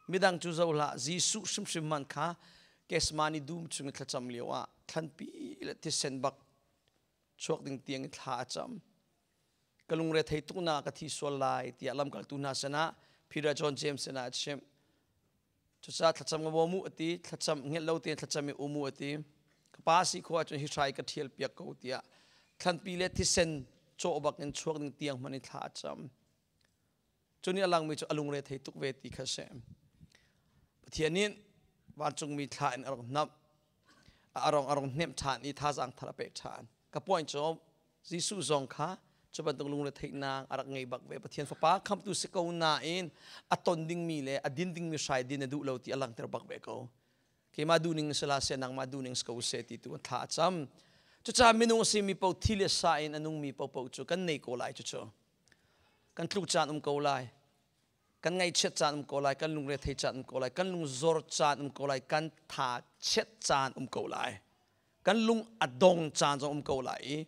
Midang cu zoh hlah, Jesuh hrimhrim man kha Gethsemane dum chung i thlacam lio ah thlanpi le thisen bak chuak ding tiang i thla a cam. Ka lungre thei tuk na ka thi sual lai tiah lamkaltu hna sinah Peter, John, James sinah a chimh. Cucaah thlacam ka bawm u a ti, thlacam ngelh lo tein thlacam i um u a ti. Ka pa si khawh ahcun hi hrai ka ṭhial piak ko tiah thlanpi le thisen cawh bak in chuak ding tiang hmanh in thla a cam. Cu nih a langmi cu a lungre thei tuk ve ti kha a si. Pathian nih vancungmi thla in a rak hnamh, a rong hnemh ṭhan i thazaang thar a pek ṭhan. Ka point cu Jesuh zong kha cu bantuk lungretheihnak a rak ngei bak ve. Pathian Fapa khamtu si ko nain a ton dingmi le a din dingmi hrai din a duh lo ti a langhter bak ve ko. Keimah duhning si la seh, nangmah duhning si ko seh ti tu thla a cam. Cucaah minung a simi paoh thi le sa in a nungmi paohpaoh cu kan nei ko lai cucu. Kan tluk caan um ko lai. Kan ngaihchiat caan um ko lai. Kan lungrethei caan um ko lai. Kan lungzor caan um ko lai. Kan tha chiat caan um ko lai. Kan lung a dong caan zong um ko lai i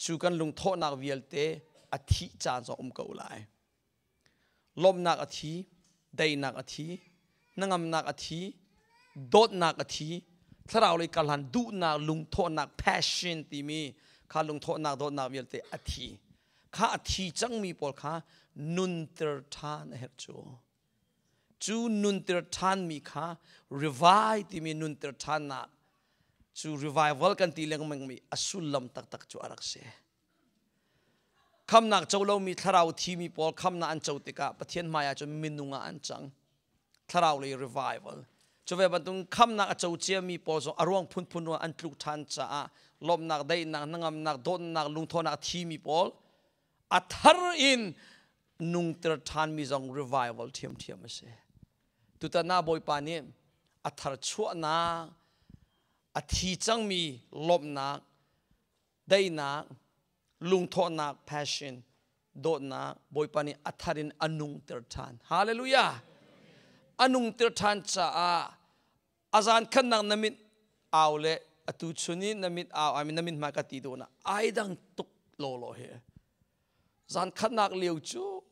cu kan lungthawhnak vialte a thih caan zong um ko lai. Lawmhnak a thi, daihnak a thi, hnangamnak a thi, dawtnak a thi, thlarau lei karhlan duhnak, lungthawhnak, passion timi kha lungthawhnak, dawtnak vialte a thi. Kha a thi cangmi pawl kha nunter ṭhan a herh cu. Cu nunter ṭhanmi kha revive timi nunter ṭhannak cu revival kan ti lengmangmi a sullam taktak cu a rak si. Khamnak co lomi thlarau thimi pawl khamnak an co tikah Pathian hmaiah cun minung ah an cang. Thlarau lei revival. Cu ve bantuk khamnak a co ciami pawl zong a ruang phunphun ruang an tluk ṭhan caah lawmhnak, daihnak, hnangamnak, dawtnak, lungthawhnak a thimi pawl a thar in nungter ṭhanmi zong revival ṭhiamṭhiam a si. Tutan ah Bawipa nih a thar chuahnak, a thi cangmi lawmhnak, daihnak, lungthawhnak, passion, dawtnak Bawipa nih a thar in a nungter ṭhan. Hallelujah! A nungter ṭhan caah a zan khannak na mit au le atu chun i na mit au I mean na mit hmai ka ti dawh na ai dang tuk lawlaw hi. Zan khatnak lio cu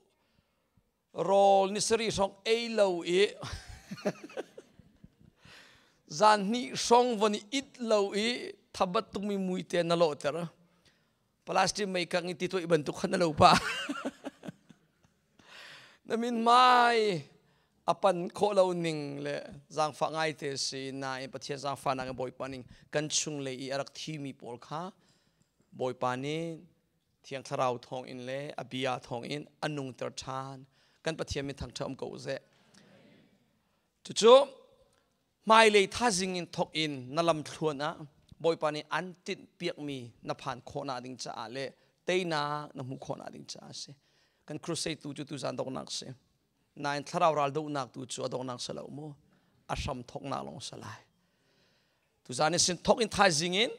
rawl ni sarih hrawng ei lo i zan hnih hrawng von i it lo i thabat tukmi mui te na lawhter. Plastic mei kang i ti tuah bantuk khan na lo pa. Na min mai a pan khawh lo ning le zaangfah ngai te si nain Pathian zaangfahnak in Bawipa ning kan chung lei i a rak thimi pawl kha Bawipa nih Thiang Thlarau thawngin le a bia thawngin a nungter ṭhan. Kan Pathian min thangṭhat um ko seh. Cucu hmailei thazing in thawk in na lam thluan ah Bawipa nih an tinh piakmi na phan khawhnak ding caah le teinak na hmuh khawhnak ding caah a si. Kan crusade tu cu tuzan donghnak si. Nain thlarau ral dohnak tu cu a donghnak si lo mu. A hram thawknak lawng si lai. Tuzan i sin thawk in thaizing in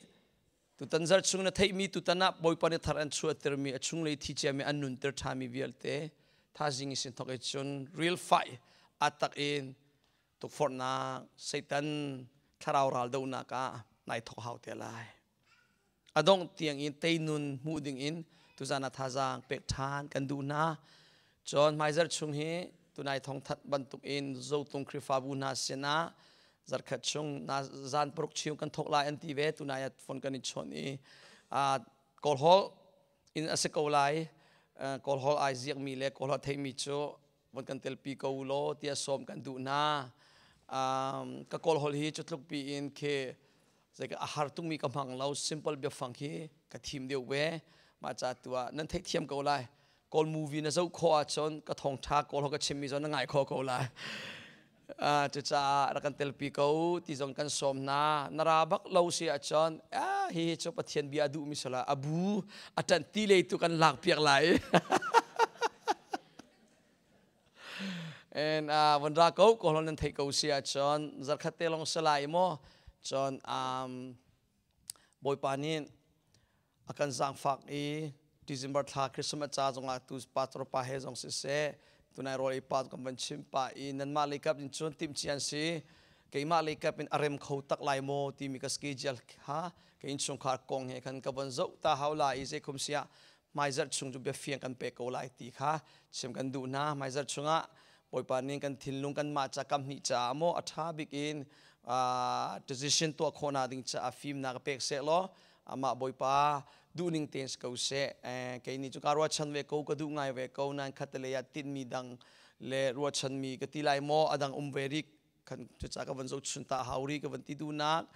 tutan zarh chung na theihmi tutan ah Bawipa nih thar an chuahtermi a chunglei thi ciami an nunter ṭhami vialte thazing i sin thawk i cun real fight a tak in tukforhnak Satan thlarau ral dohnak ah nai thawk hau te lai. A dongh tiang in teinun hmuh ding in tuzan ah thazaang pek ṭhan kan duh hna. Cun hmaizarh chung hi tunai thawngthat bantuk in Zotung Khrihfabu hna sinah zarkhat chung na zan paruk chiu kan thawk lai an ti ve. Tunai ah phone kan i chawnh i Kawlhawl in a si ko lai. Kawlhawl ai ziakmi le Kawlhawl theimi cu von kan telpi ko law tiah sawm kan duh hna. Ka Kawlhawl hi cu tluk pi in khi zei a har tukmi ka hmang lo. Simple biafang khi ka thim deuh ve. Mah ca tu ah nan theihthiam ko lai. Kawl movie na zoh khawh ahcun ka thawngṭha Kawl ho ka chimmi zong na ngai khawh ko lai. Cucaah rak kan telpi ko ti zong kan sawm hna. Na ra bak lo si ahcun hi hi cu Pathian bia a duhmi si la a bu a ṭanh ti lei tu kan lak piak lai. And von ra ko ko nan theih ko si ahcun zarkhat te lawng si lai maw cun Bawipa nih a kan zaangfak i December thla Christmas ca zongah tu pastor pa he zong siseh tunai rawl ei pa kan van chim pa i nanmah lei kap in cun timhcia an si keimah lei kap in a rem kho tak lai maw timi ka schedule kha ka innchungkhar kong he khan ka von zoh ta hau lai i zeikhum siah hmaizarh chung cu biafiang kan pek ko lai ti kha chim kan duh hna. Hmaizarh chungah Bawipa nih kan thinlung kan mah ca kam hnih caah maw a ṭha bik in decision tuah khawhnak ding caah fimnak pek seh law amah Bawipa duhning tein si ko seh. Kei nih cu kaa ruahchan ve ko, ka duh ngai ve ko, nain khattelei ah tinhmi dang le ruahchanmi ka ti lai maw, a dang um ve rih kan cucaah ka van zohchun ta hau rih ka van ti duhnak.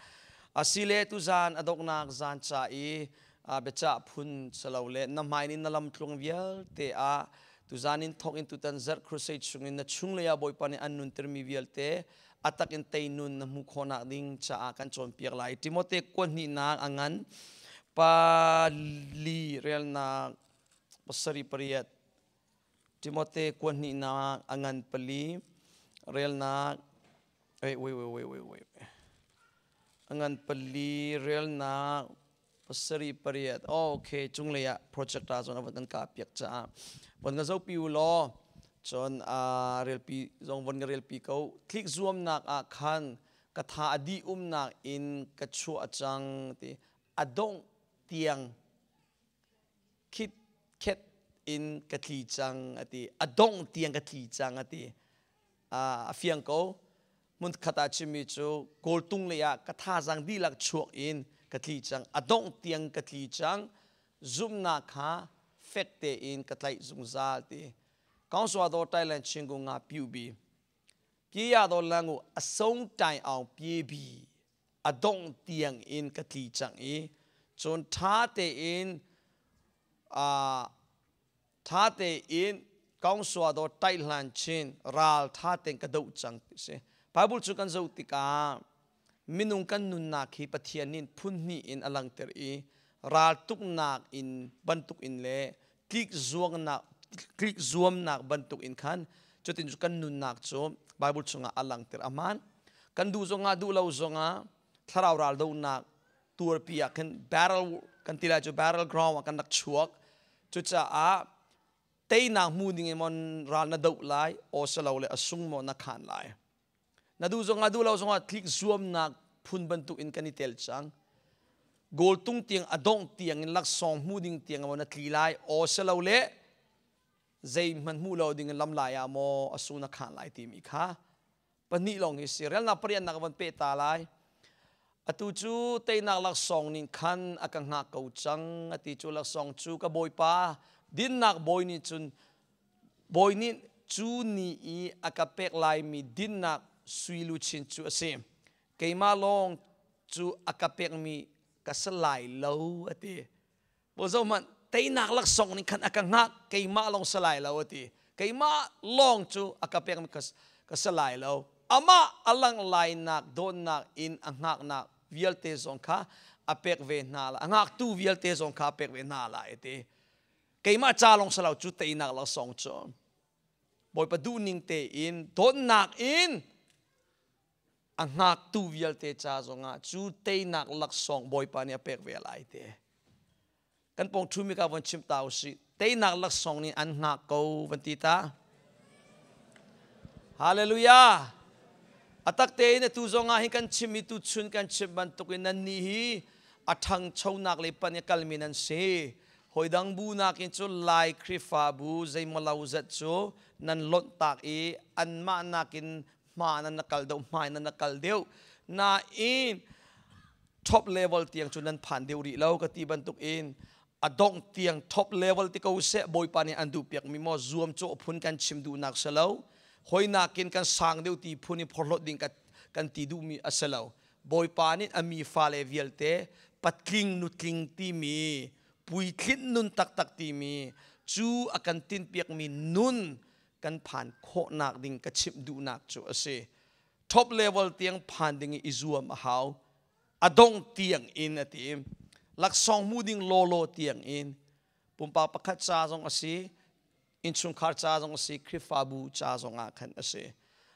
Asile tuzan a donghnak zan ca i biacah phun silole na hmai in na lamtluang vialte ah tuzan in thawk in tutan zarh crusade chungin na chunglei ah Bawipa nih an nuntermi vialte atak in tei nun na hmuh khawhnak ding caah kan cawnpiak lai. Timote kuahnihnak a ngan pali relnak pasarih pariat. Timote kuahnihnak a ngan pali relnak, wait wait wait wait wait wait, a ngan pali relnak pasarih pariat. Oh, okay, cunglei ah projector zong a van kan kah piak caah von ka zohpi u law, cun relpi zong von ka relpi ko. Tlik zuamnak ah khan ka tha a dih umnak in ka chuah cang ti a dongh tiang khit khet in ka tli cang ati, a dongh tiang ka tli cang ati. A fiang ko. Hmun khat ah chimmi cu kawltung lei ah ka thazaang dihlak chuak in ka tli cang, a dongh tiang ka tli cang, zumhnak kha fek tein ka tlaih zungzal ti. Kaung do Thailand chingu nga piu bi pi ya do langu a song tai aung pi bi a dongh tiang in ka tli cang i cun ṭha tein ṭha tein kaungsua do ṭaih hlan chin ral ṭha tein ka doh cang ti si. Bible cu kan zoh tikah minung kan nunnak hi Pathian nih phun hnih in a langter i ral tuknak in bantuk in le tlik zuangnak tlik zuamnak bantuk in khan cutin cu kan nunnak cu Bible chungah a langter. Aman kan duh zongah duh lo zongah thlarau ral dohnak tuarpi ah khin battle kan ti lai cu, battle ground ah kan rak chuak. Cucaah teinak hmu ding in mon ral na doh lai aw salo le a sung maw na khan lai, na duh zongah duh lo zongah tlik zuamnak phun bantuk in kan i tel cang. Goal tung tiang a dongh tiang in laksawng hmu ding tiang maw na tli lai aw salo le zeihmanh hmu lo ding in lam lai ah maw a sung na khan lai timi kha pahnih lawng hi si. Relnak pariatnak von pe ta lai. Atu cu teinak laksawng ning khan a ka hngak ko cang ati. Cu laksawng cu ka Bawipa dinnak bawi nih cun bawi nih cu ni i a ka pek laimi dinnak sui luchin cu a si. Keimah lawng cu a ka pekmi ka si lai lo ati. Bo zo hmanh, teinak laksawng ning khan a ka hngak, keimah lawng si lai lo ati. Keimah lawng cu a ka pekmi ka si lai lo. Amah a lang lainak dawnnak in a hngaknak vialte zong kha a pek ve hna la, a ngaktu vialte zong kha a pek ve hna lai ati. Keimah ca lawng si lo cu teinak laksawng cu. Bawipa duhning tein dawtnak in a hngaktu vialte ca zongah cu teinak laksawng Bawipa nih a pek ve lai te. Kan pong ṭhumi ka von chim ta usih. Teinak laksawng nih an hngak ko van ti ta. Hallelujah. A tak tein atu zongah hi kan chim i tuchun kan chim bantukin nan nih hi a ṭhangchonak le pan i kalmi nan si. Hoi dang bu nakin cu Lai Khrihfabu zeimaw zat cu nan lonh tak i anmah nakin hma nan na kal deuh, hmai nan na kal deuh. Nain top level tiang cu nan phan deuh rih lo ka ti bantuk in a dongh tiang top level ti ko seh, Bawipa nih an duh piak mi maw zuam cawh phun kan chim duhnak si lo, hoi nakin kan sang deuh ti phun i phorhlawt ding kan ti duhmi a si lo. Bawipa nih a mi fale vialte patling nutling timi puitlinh nun taktak timi cu a kan tinpiakmi nun kan phan khawhnak ding ka chimh duhnak cu a si. Top level tiang phan ding i zuam a hau, a dong tiang in a ti, laksawng hmu ding lawlaw tiang in. Pumpak pakhat ca zong a si, innchungkhar ca zong a si, Khrihfabu ca zong ah khan a si.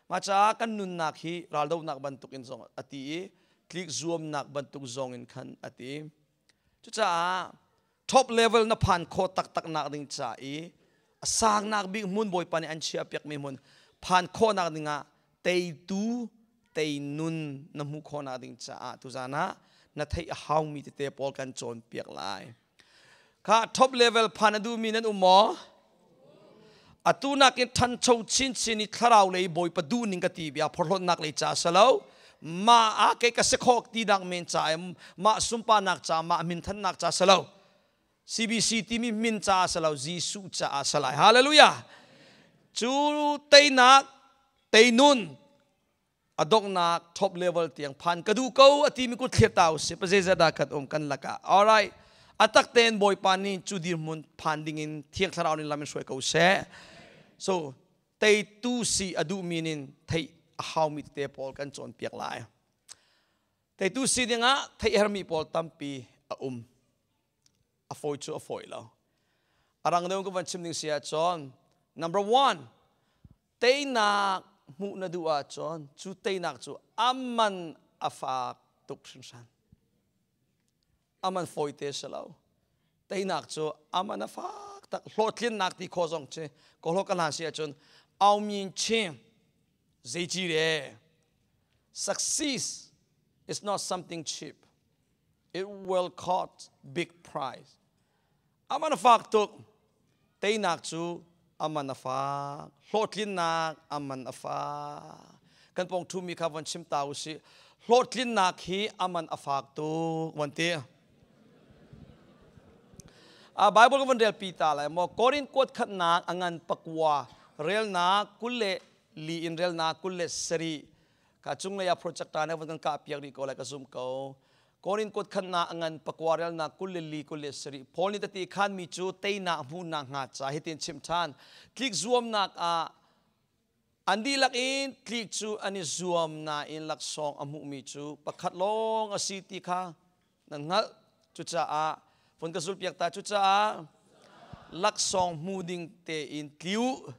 Mah caah kan nunnak hi raldohnak bantuk in zong a ti i tlik zuamnak bantuk zong in khan a ti. Cucaah top level na phan khawh taktak nak ding ca i a sangnak bik hmun Bawipa nih an chiah piakmi hmun phan khawhnak dingah teitu teinun na hmuh khawhnak ding caah tuzan ah na theih a haumi tete pawl kan cawnpiak lai. Kha top level phan a duhmi nan um maw? Atu nakin ṭhancho chinchin i thlarau lei Bawipa duhning ka ti bia phorhlawtnak lei ca si lo. Mah ah kei ka si khawh tinak men ca mah sunparnak ca mah minthannak ca si lo. CBC timi min ca si lo, Jesuh caah si lai. Hallelujah. Cu teinak teinun a donghnak top level tiang phan ka duh ko a timi kut thlir ta usih. Pazeizat dah kan um kan lakah. All right. A tak tein Bawipa nih cu dirhmun phan dingin Thiang Thlarau nih lam in hruai ko seh. So teitu si a duhmi nin theih a haumi tete pawl kan cawnpiak lai. Teitu si dingah theih hermi pawl tampi a um. A fawi cu a fawi lo. A rang deuh ka van chim ding si ahcun number one, teinak hmuh na duh ahcun cu teinak cu aman a fak tuk hringhran. Aman fawi te si lo. Teinak cu aman a fak tak. Hlawhtlinnak ti kho zong ci ko hlo kan si ahcun aumin chin zeiji re. Success is not something cheap. It will cost big price. Aman a fak tuk. Teinak cu aman a fak. Hlawhtlinnak aman a fak. Kan pong thumi kha von chim ta usih. Hlawhtlinnak hi aman a fak tuk von ti. A Bible ka von rel pi ta lai maw. Korin kuat khatnak a ngan pakua relnak 24 in relnak 27 ka cunglei ah project ta ne von kan kah piak rih ko lai ka zum ko. Korin kut khannak a ngan pakua relnak 24 27. Paul nih tati khan mi cu teinak hmuhnak hnga ca hitin chim ṭhan. Tlik zuamnak ah an dihlak in tlik cu an i zuam nain laksawng a hmuhmi cu pakhat lawng a si ti kha nan hngalh. Cucaah vun ka zulpiak ta. Cucaah laksawng hmu ding tein tli u.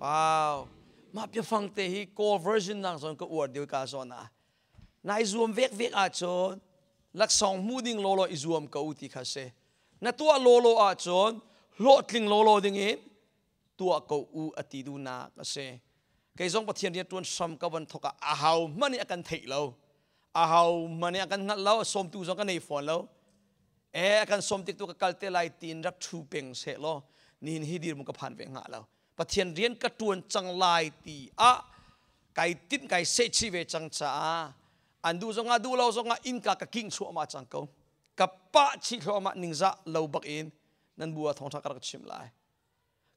Wow. Mah biafang te hi Kawl version nak zawn ka uar deuh ka zawn ah. Nai zuam vekvek ahcun laksawng hmu ding lawlaw i zuam ko ti kha si. Na tuah lawlaw ahcun hlawhtling lawlaw ding in tuah ko u a ti duhnak a si. Kei zong Pathian rian ṭuan hram ka van thawk ah ahau hmanh nih a kan theih lo. Ahau hmanh nih a kan hngalh lo, sawmtu zong ka nei fawn lo. E a kan sawm tik tu ka kal te lai tiin rak ṭhu peng seh law nihin hi dirhmun ka phan ve hnga lo. Pathian rian ka ṭuan cang lai ti ah kai timh kai sehchih ve cang caah an duh zongah duh lo zongah innka ka king chuahmah cang ko. Ka pah chih thluahmah ningzah lo bak in nan bu ah thawngṭha ka rak chim lai.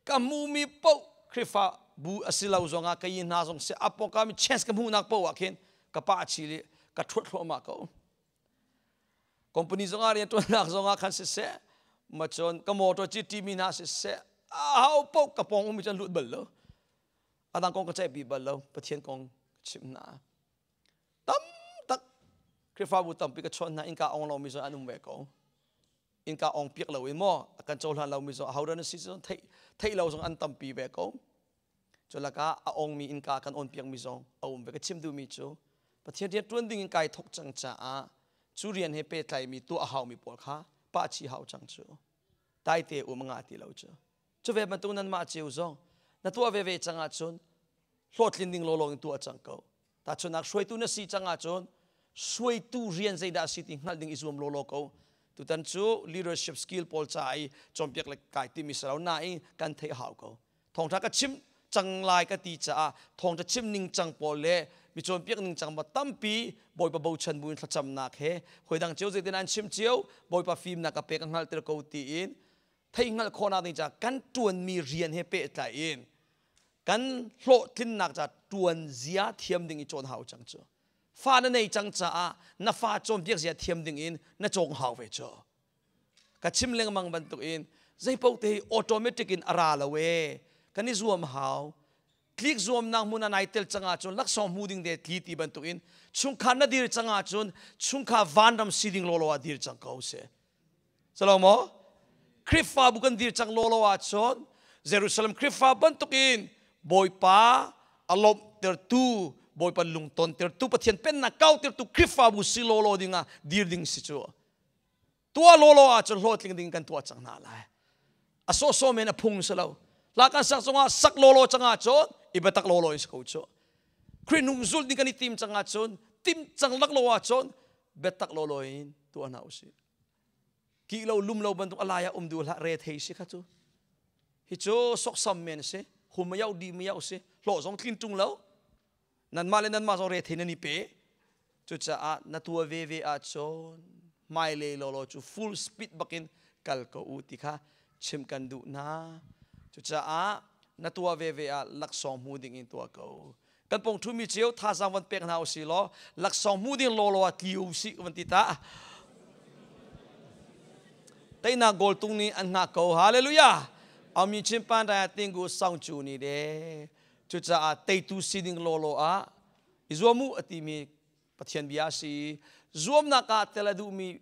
Ka hmumi paoh Khrihfa bu a si lo zongah ka yi hna zong si a pawngka mi chance ka hmuhnak paoh ah khin ka pah chih i ka ṭhuat thluahmah ko. Company zongah rianṭuannak zongah khan siseh, ma cun ka motor ci mi hna siseh, aho paoh ka pawng ummi cun lut bal lo. A dang kong ka ceihpi bal lo, Pathian kong chim hna. Tam tak Khrihfabu tampi ka chawnh hna, innka ong lomi zong an um ve ko. Innka ong piak lo in maw a kan cohlan lomi zong aho dah na si zong theih theih lo zong an tampi ve ko. Cu lakah a ongmi innka kan on piakmi zong a um ve. Ka chim duhmi cu Pathian rian ṭuan ding in kai thawk cang caah cu rian he pehtlaimi tuah a haumi pawl kha pah chih hau cang cu. Taite um a ngah ti lo cu. Cu ve bantuk nanmah ceu zong na tuah veve cang ahcun hlawhtlin ding lawlaw in tuah cang ko. Tahchunhnak, hruaitu na si cang ahcun hruaitu rian zeidah a si ti hngalh ding i zuam lawlaw ko. Tutan cu leadership skill pawl ca i cawnpiak le kai timi si lo nain kan theih hau ko. Thawngṭha ka chim cang lai ka ti caah thawngṭha chim ning cang pawl le mi cawnpiak ning cang ma tampi Bawipa bochan buin thlacamnak he hawi dang cio zeitin an chim cio Bawipa fimnak ka pek ka hngalhter ko tiin theih hngalh khawhnak ding caah kan ṭuanmi rian he pehtlai in kan hlawhtlinnak ca ṭuan zia thiam ding i cawn hau cang cu. Fa na nei cang caah na fa cawnpiak zia thiam ding in na cawng hau ve cu. Ka chim lengmang bantuk in zeipaoh te hi automatic in a ra lo e. Kan i zuam hau. Tlik zuamnak hmun ah nai tel cang ahcun laksawng hmu ding de tli ti bantuk in chungkhar na dir cang ahcun chungkhar vanram si ding lawlaw ah dir cang ko seh. Salo maw? Khrihfabu kan dir cang lawlaw ahcun Jerusalem Khrihfa bantuk in Bawipa a lawmhtertu, Bawipa lungtontertu, Pathian pennak kautertu Khrihfabu si lawlaw ding ah dir ding si cu. Tuah lawlaw ahcun hlawhtling ding kan tuah cang hna lai. A sawhsawh men a phung si lo. Hla kan sak zongah sak lawlaw cang ahcun i biatak lawlaw in si ko cu. Khrih hnung zulh ding kan i tim cang ahcun tim cang lak lo ahcun biatak lawlaw in tuah hna usih. Kih lo lum lo bantuk a lai ah um duh hlah, re thei si kha cu. Hi cu soksam men si, hum yau di mi yau si, hlawh zong tlin tung lo. Nanmah le nanmah zong rethei nan i pe. Cucaah na tua ve ve ahcun hmailei lawlaw cu full speed bakin kal ko u ti kha chim kan duh hna. Cucaah na tua ve ve ah laksawng hmu ding in tuah ko. Kan pong ṭhumi cio thazaang van pek hna usih law laksawng hmu ding lawlaw ah tli usih van ti ta. Teinak goal tung nih an hngak ko. Hallelujah! Ami chimpan raya tinggu sang cu ni de. Cucaah teitu sining lawlaw ah i zuam u a timi Pathian bia a si. Zuamnak ah tel a duhmi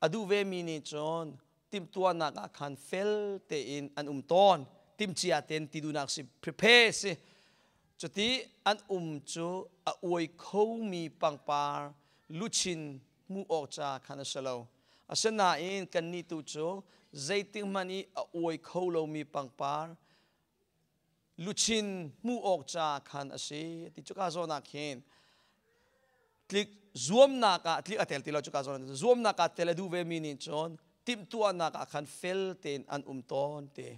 a duh vemi nih cun timhtuahnak ah khan fel tein an um tawn. Timhcia tein ti duhnak si prepare si. Cuti an um cu a uai khomi pangpar luchin hmuh awk ca khan a si lo. Asinain kannih tu cu zeitik hmanh i a uai kho lomi pangpar luchin hmuh awk ca khan a si ti cuka zawn ah khin tlik zuamnak ah tlik a tel ti lo cuka zawn zuamnak ah tel a duh ve mi nih cun timhtuahnak ah khan fel tein an um tawn te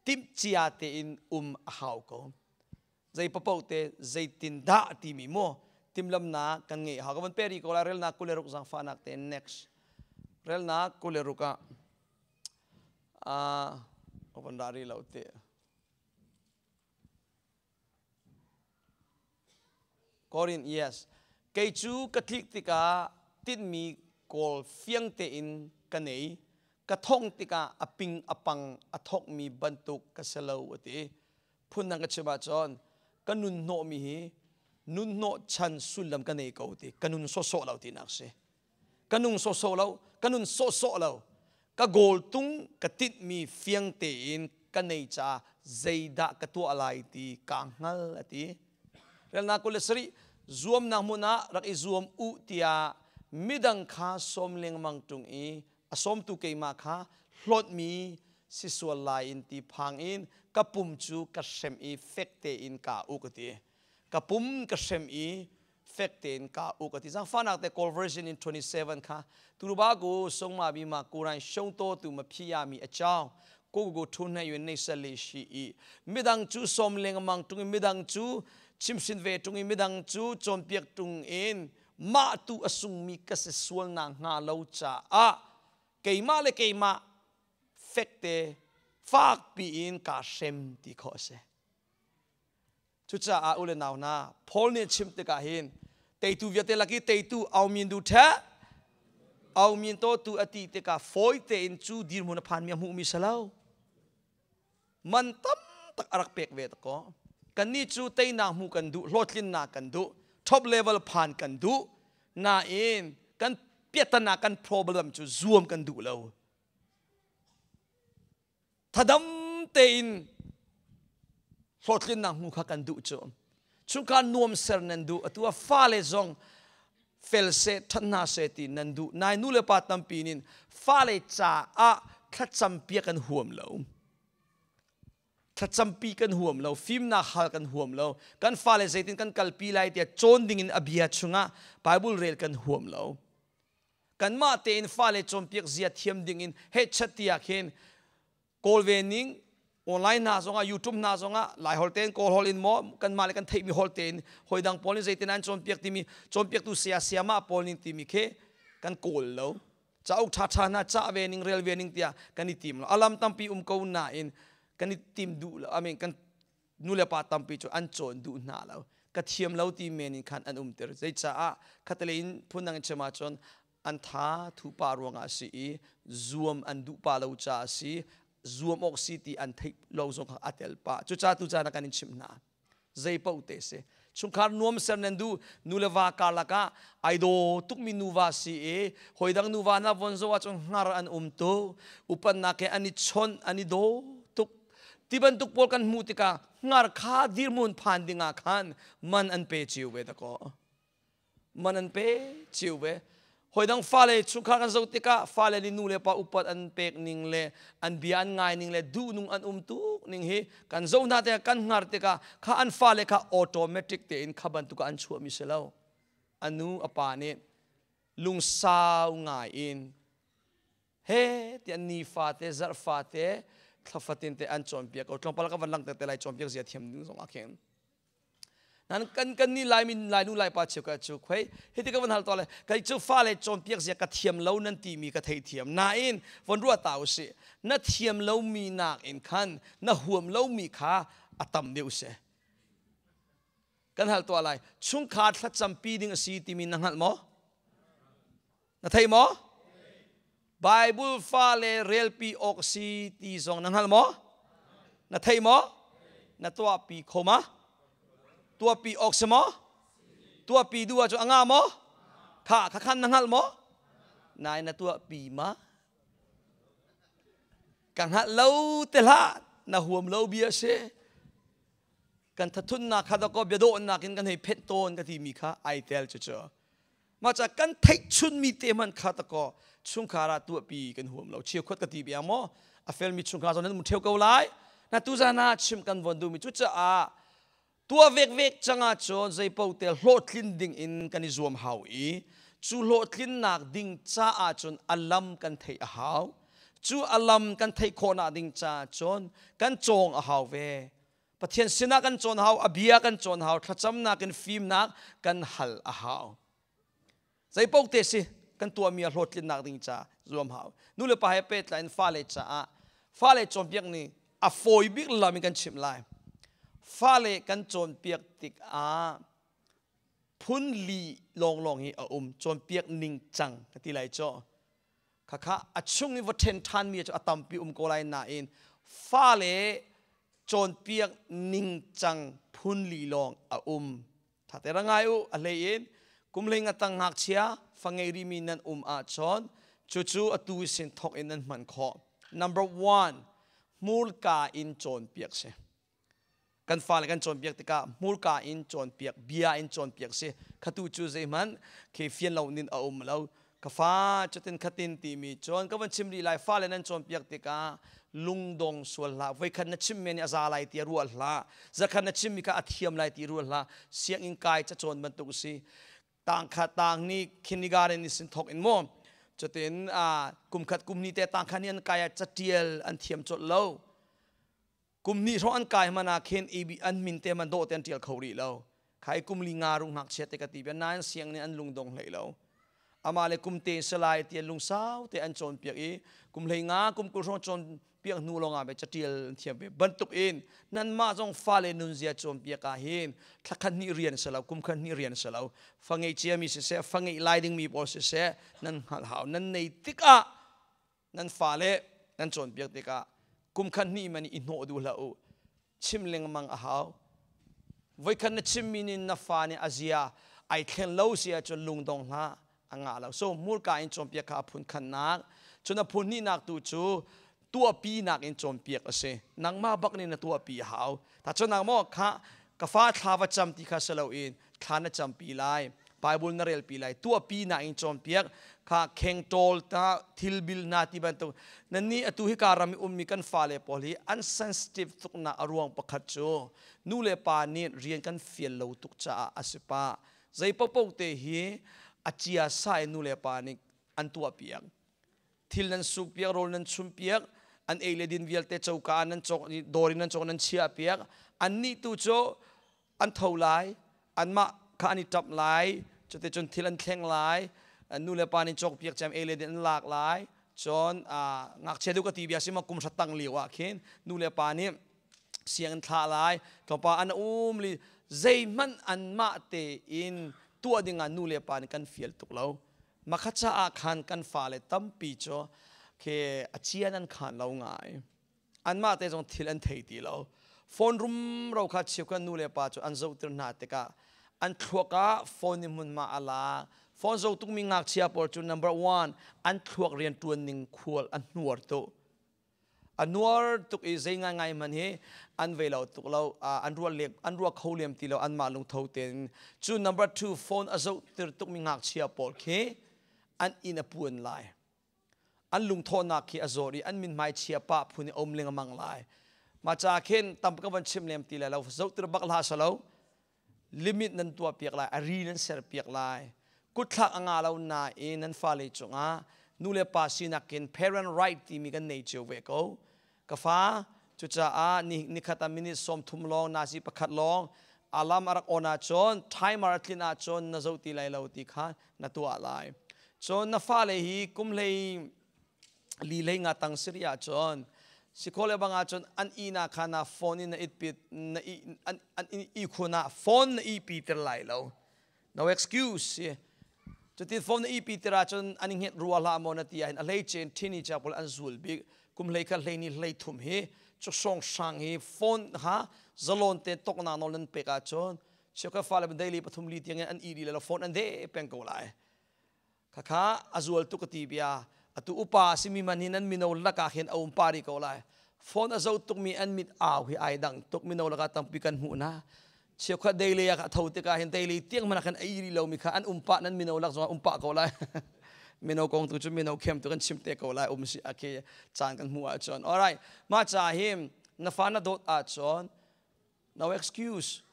timhcia tein um a hau ko zei papoh te zeitin dah timi mu timlamnak kan ngeih hau ka van peri ko la relnak 26 zangfahnak te next relnak 26 ah Ah, van ra rih lo te. Korin, yes. Kei cu ka tlik tikah tinhmi kawl fiang tein ka nei. Ka thong tikah a ping a pang a thokmi bantuk ka si lo a ti. Phundang ka chim ahcun ka nun hnawhmi hi nun hnawh chan sullam ka nei ko ti. Ka nun sawsawh lo tinak si. Ka nung sawsawh lo ka nun sawhsawh lo ka goal tung ka tinhmi fiang tein ka nei caah zeidah ka tuah lai ti kaa hngal a ti. Relnak 27 zuamnak hmun ah rak i zuam u tiah midang kha sawm lengmang ṭung i a sawmtu keimah kha hlawtmi si sual lai in ti phang in ka pum cu ka hrem i fek tein kaa uk a ti. Ka pum ka hrem i fek tein ka uk ati zangfahnak te Kawl version in 27 kha turuba ku songma bi ma kuran shong to tu ma phiya mi achaung ko go thu na yun nei sali shi i midang chu som lengmang tung midang chu chimsin ve tung midang chu chompiak tung in ma tu asung mi ka se sual na nga lo cha a keima le keima fek te fak pi in ka hrem ti kho ase. Cucaah u le nau hna, Paul nih a chim tikah hin teitu vialte lak i teitu aumin du ṭheh aumin to tu a ti tikah fawi tein cu dirhmun a phanmi a hmuhmi si lo. Man tam tak a rak pek ve ta ko. Kannih cu teinak hmuh kan duh, hlawhtlinnak kan duh, top level phan kan duh. Nain kan piatana kan problem cu zuam kan duh lo. Thadam tein hlawhtlinnak hmu kha kan duh cu. Chungkhar nuam ser nan duh. Atu ah fale zong fel seh, ṭhat hna seh ti nan duh. Nai nu le pa tampi nin fale caah thlacam piak kan huam lo. Thlacampi kan huam lo, fimnak hal kan huam lo. Kan fale zeitin kan kalpi lai tiah cawn dingin a bia chungah Bible rel kan huam lo. Kanmah tein fale cawnpiak zia thiam dingin hehchat tiah khin kawl ve ning online hna zongah YouTube hna zongah Lai holh tein Kawl holh in maw kanmah le kan theihmi holh tein hawi dang pawl nih zeitin an cawnpiak timi cawnpiaktu saya sayamah pawl ning timi khi kan kawl lo. Cauk ṭhaṭha hna cah ve ning rel ve ning tiah kan i tim lo. Alam tampi um ko nain kan i tim duh lo. I mean kan nulepa tampi cu an cawn duh hna lo. Ka thiam lo ti men in khan an umter. Zeicaah khatalei in phundang in chim ahcun an tha thupa ruangah a si i zuam an duh pa lo caah a si. Zuam awk si ti an theih lo zong kha a tel pah. Cucaah tu caan ah kan in chimh hna. Zei paoh te si. Chungkhar nuam ser nan duh nu le va karlak ah ai daw tukmi nuva si i hawi dang nuva hna von zoh ahcun hngar an um tuk. Upannak he an i chawnh an i daw tuk. Ti bantuk pawl kan hmuh tikah hngar kha dirhmun phan dingah khan man an pe cio ve dakaw. Man an pe cio ve. Hawi dang fale chungkhar kan zoh tikah fale nih nu le pa upat an pek ning le an bia an ngai ning le duhnung an um tuk ning hi kan zoh hna tikah kan hngar tikah kha an fale kha automatic tein kha bantuk ah an chuahmi si lo. A nu a pa nih lungsau ngai in he tiah ni fate zarh fate Thlafatin te an cawnpiak ko. Tlawmpal ka van langhter te lai, cawnpiak zia thiam ding zong ah khin. Nan kan kan ni Lai min Lai nu Lai pa cheu ka chu khoi hiti ka van hal to le kai chu fa le cawnpiak zia ka thiam lo nan ti mi ka thei thiam nain von ruah ta usih. Na thiam lo mi nak in khan na huam lo mi kha a tam deuh se. Kan hal tuah lai. Chungkhar thlacampi ding a si timi na hngalh maw? Na thei maw? Bible fa le relpi awk si ti zong na hngal maw? Na thei maw? Na tuahpi kho ma? Tuahpi awk si maw? Tuahpi duh ahcun a nga maw? Kha kha khan na hngal maw? Nai na tuahpi ma? Ka hngalh lo te hlah, na huam lo bia si. Kan thathunnak kha dakaw biadawhnak in kan hei phenh tawn ka timi kha ai tel cu cu. Mah ca kan theih chunmi te hmanh kha takaw chungkhar ah tuahpi kan huam lo. Chiaukhat ka ti bia maw? A felmi chungkhar zong nan um ṭheo ko lai. Na tuzan ah chim kan von duhmi cucaah tuah vekvek cang ahcun zeipaoh te hlawhtlin ding in kan i zuam hau i cu hlawhtlinnak ding caah cun a lam kan theih a hau. Cu a lam kan theih khawhnak ding caah cun kan cawng a hau ve. Pathian sinah kan cawn hau, a bia kan cawn hau, thlacamnak in fimnak kan hal a hau. Zeipaoh te si kan tuahmi a hlawhtlinnak ding ca zuam hau. Nu le pa he pehtlai in fale caah fale cawnpiak nih a fawi bik lam in kan chimh lai. Fale kan cawnpiak tikah phun li lawnglawng hi a um, cawnpiak ning cang ka ti lai caw. Khakha a chung i va ṭhen ṭhanmi cu a tampi um ko lai nain fale cawnpiak ningcang phun li lawng a um. Ṭhate ra ngai u, a hlei in kum hlei nga tang ngakchia fa ngei rimi nan um ahcun cucu atu sin thawk in nan hman khawh. Number one, hmurka in cawnpiak si. Kan fale kan cawnpiak tikah hmurka in cawnpiak, bia in cawnpiak si. Khatu cu zeihmanh khi fian lo nin a um lo. Ka fa cutin khatin timi cun ka van chim rih lai. Fale nan cawnpiak tikah lungdong sual hlah. Voikhat na chim men i a za lai ti ruah hlah. Zakhat na chimmi kha a thiam lai ti ruah hlah. Sianginn kai cacawn bantuk si. Tangkhat tang ni kindergarten ni sin thok in mu cutin kum khat kum ni te tangkhat ni an kai ah catial an thiam colh lo. Kum hnih hrawng an kai hmanh ah khin an min te man dawh te an ṭial kho rih lo. Khai kum li nga rung ngakchia te ka ti bia nain siang nih an lungdong hlei lo. Amah le kum te salai ti an lungsau te an cawnpiak i kum hlei nga kum 20 hrawng cawnpiak hnu lawng ah be catial an thiam ve. Bantuk in nanmah zong fale nunzia cawnpiak ah hin thla khat hnih rian si lo, kum khat hnih rian si lo. Fa ngei ciami siseh, fa ngeih lai dingmi pawl siseh, nan hngalh hau. Nan nei tikah nan fale nan cawnpiak tikah kum khat hnih man i hnawh duh hlah u. Chim lengmang a hau. Voikhat na chimmi nih na fa nih a zia ai thlen lo si ahcun lungdong hlah, a ngah lo. So hmurka in cawnpiak kha a phun khannak. Cun a phun hnihnak tu cu tuahpinak in cawnpiak a si. Nangmah bak nih na tuahpi a hau. Tahchunhnak maw kha ka fa thla va cam ti kha si loin thla na campi lai, Bible na relpi lai, tuahpinak in cawnpiak kha kheng ṭawl ta thil bil na ti bantuk. Nannih atu hi ka ram i ummi kan fale pawl hi an sensitive tuknak a ruang pakhat cu nu le pa nih rian kan fial lo tuk caah a si pah. Zei paohpaoh te hi a cia sa in nu le pa nih an tuahpiak. Thil nan suk piak, rawl nan chum piak, an ei le din vialte coka ah nan cawk, dawr in nan cawk, nan chiah piak. Annih tu cu an tho lai, anmah kha an i ṭap lai, cuticun thil an thleng lai, nu le pa nih cawkpiak cem ei le din an lak lai. Cun ngakchia deuh ka ti bia si ma kum hra tang lio ah khin nu le pa nih sianginn thlah lai, tlawmpal an um li zeihmanh anmah tein tuah dingah nu le pa nih kan fial tuk lo. Makha caah khan kan fale tampi cu khi a cian an khan lo ngai. Anmah te zong thil an thei ti lo. Phone rumro kha cheukhat nu le pa cu an zohter hna tikah an thluak ah phone nih hmunhma a la. Phone zoh tukmi ngakchia pawl cu number one, an thluak rianṭuan ning khual a hnuar tuk. A nuar tuk i zei ngaingai hmanh hi an vei lo tuk lo, an ruah lem, an ruah kho lem ti lo anmah lungtho tein. Cu number two, phone a zohter tukmi ngakchia pawl khi an inn a puan lai. An lungthawhnak khi a zawr i an mithmai chia pah phun i a um lengmang lai. Mah ca khin tam ka van chim lem ti lai lo. Zohter bak hlah salo. Limit nan tuah piak lai, a ri nan ser piak lai. Kutthlak a nga lo nain nan fale cungah nu le pa sinak in parent right timi kan nei cio ve ko. Ka fa, cucaah ni nikhat ah minute 30 lawng nasi pakhat lawng alarm a rak on ahcun, timer a tlin ahcun na zoh ti lai lo ti kha na tuah lai. Cun na fale hi kum hlei li hlei nga tang siri ahcun sikhaw le bang ahcun an ihnak kha na phone in na itpit na i an an ihkhun ah phone na ihpi ter lai lo. No excuse. Cuti phone na ihpi ter ahcun an i hnget rua hlah maw na ti ahhin a hleice in teenager pawl an zul bik. Kum hlei khat hlei ni hlei thum hi cuksawng hrang hi phone ha zalon te toknak nawl nan pek ahcun cheukhat fale daily pathum li tiang in an i li le phone an de peng ko lai. Khakha a zual tuk ka ti bia. Atu upa a simi man hi nan mino lakah hin a um pa rih ko lai. Phone a zoh tukmi an mit au hi ai dang tuk, mino lakah tampi kan hmuh hna. Cheukhat daily ah tho tikah hin daily tiang hmanh ah khan a iri lomi kha an um pah, nan mino lak zongah um pah ko lai. Mino kong tu cu mino khem tu kan chim te ko lai, um si akhe caan kan hmuh ahcun. Alright, mah ca hi na fa na dawt ahcun no excuse.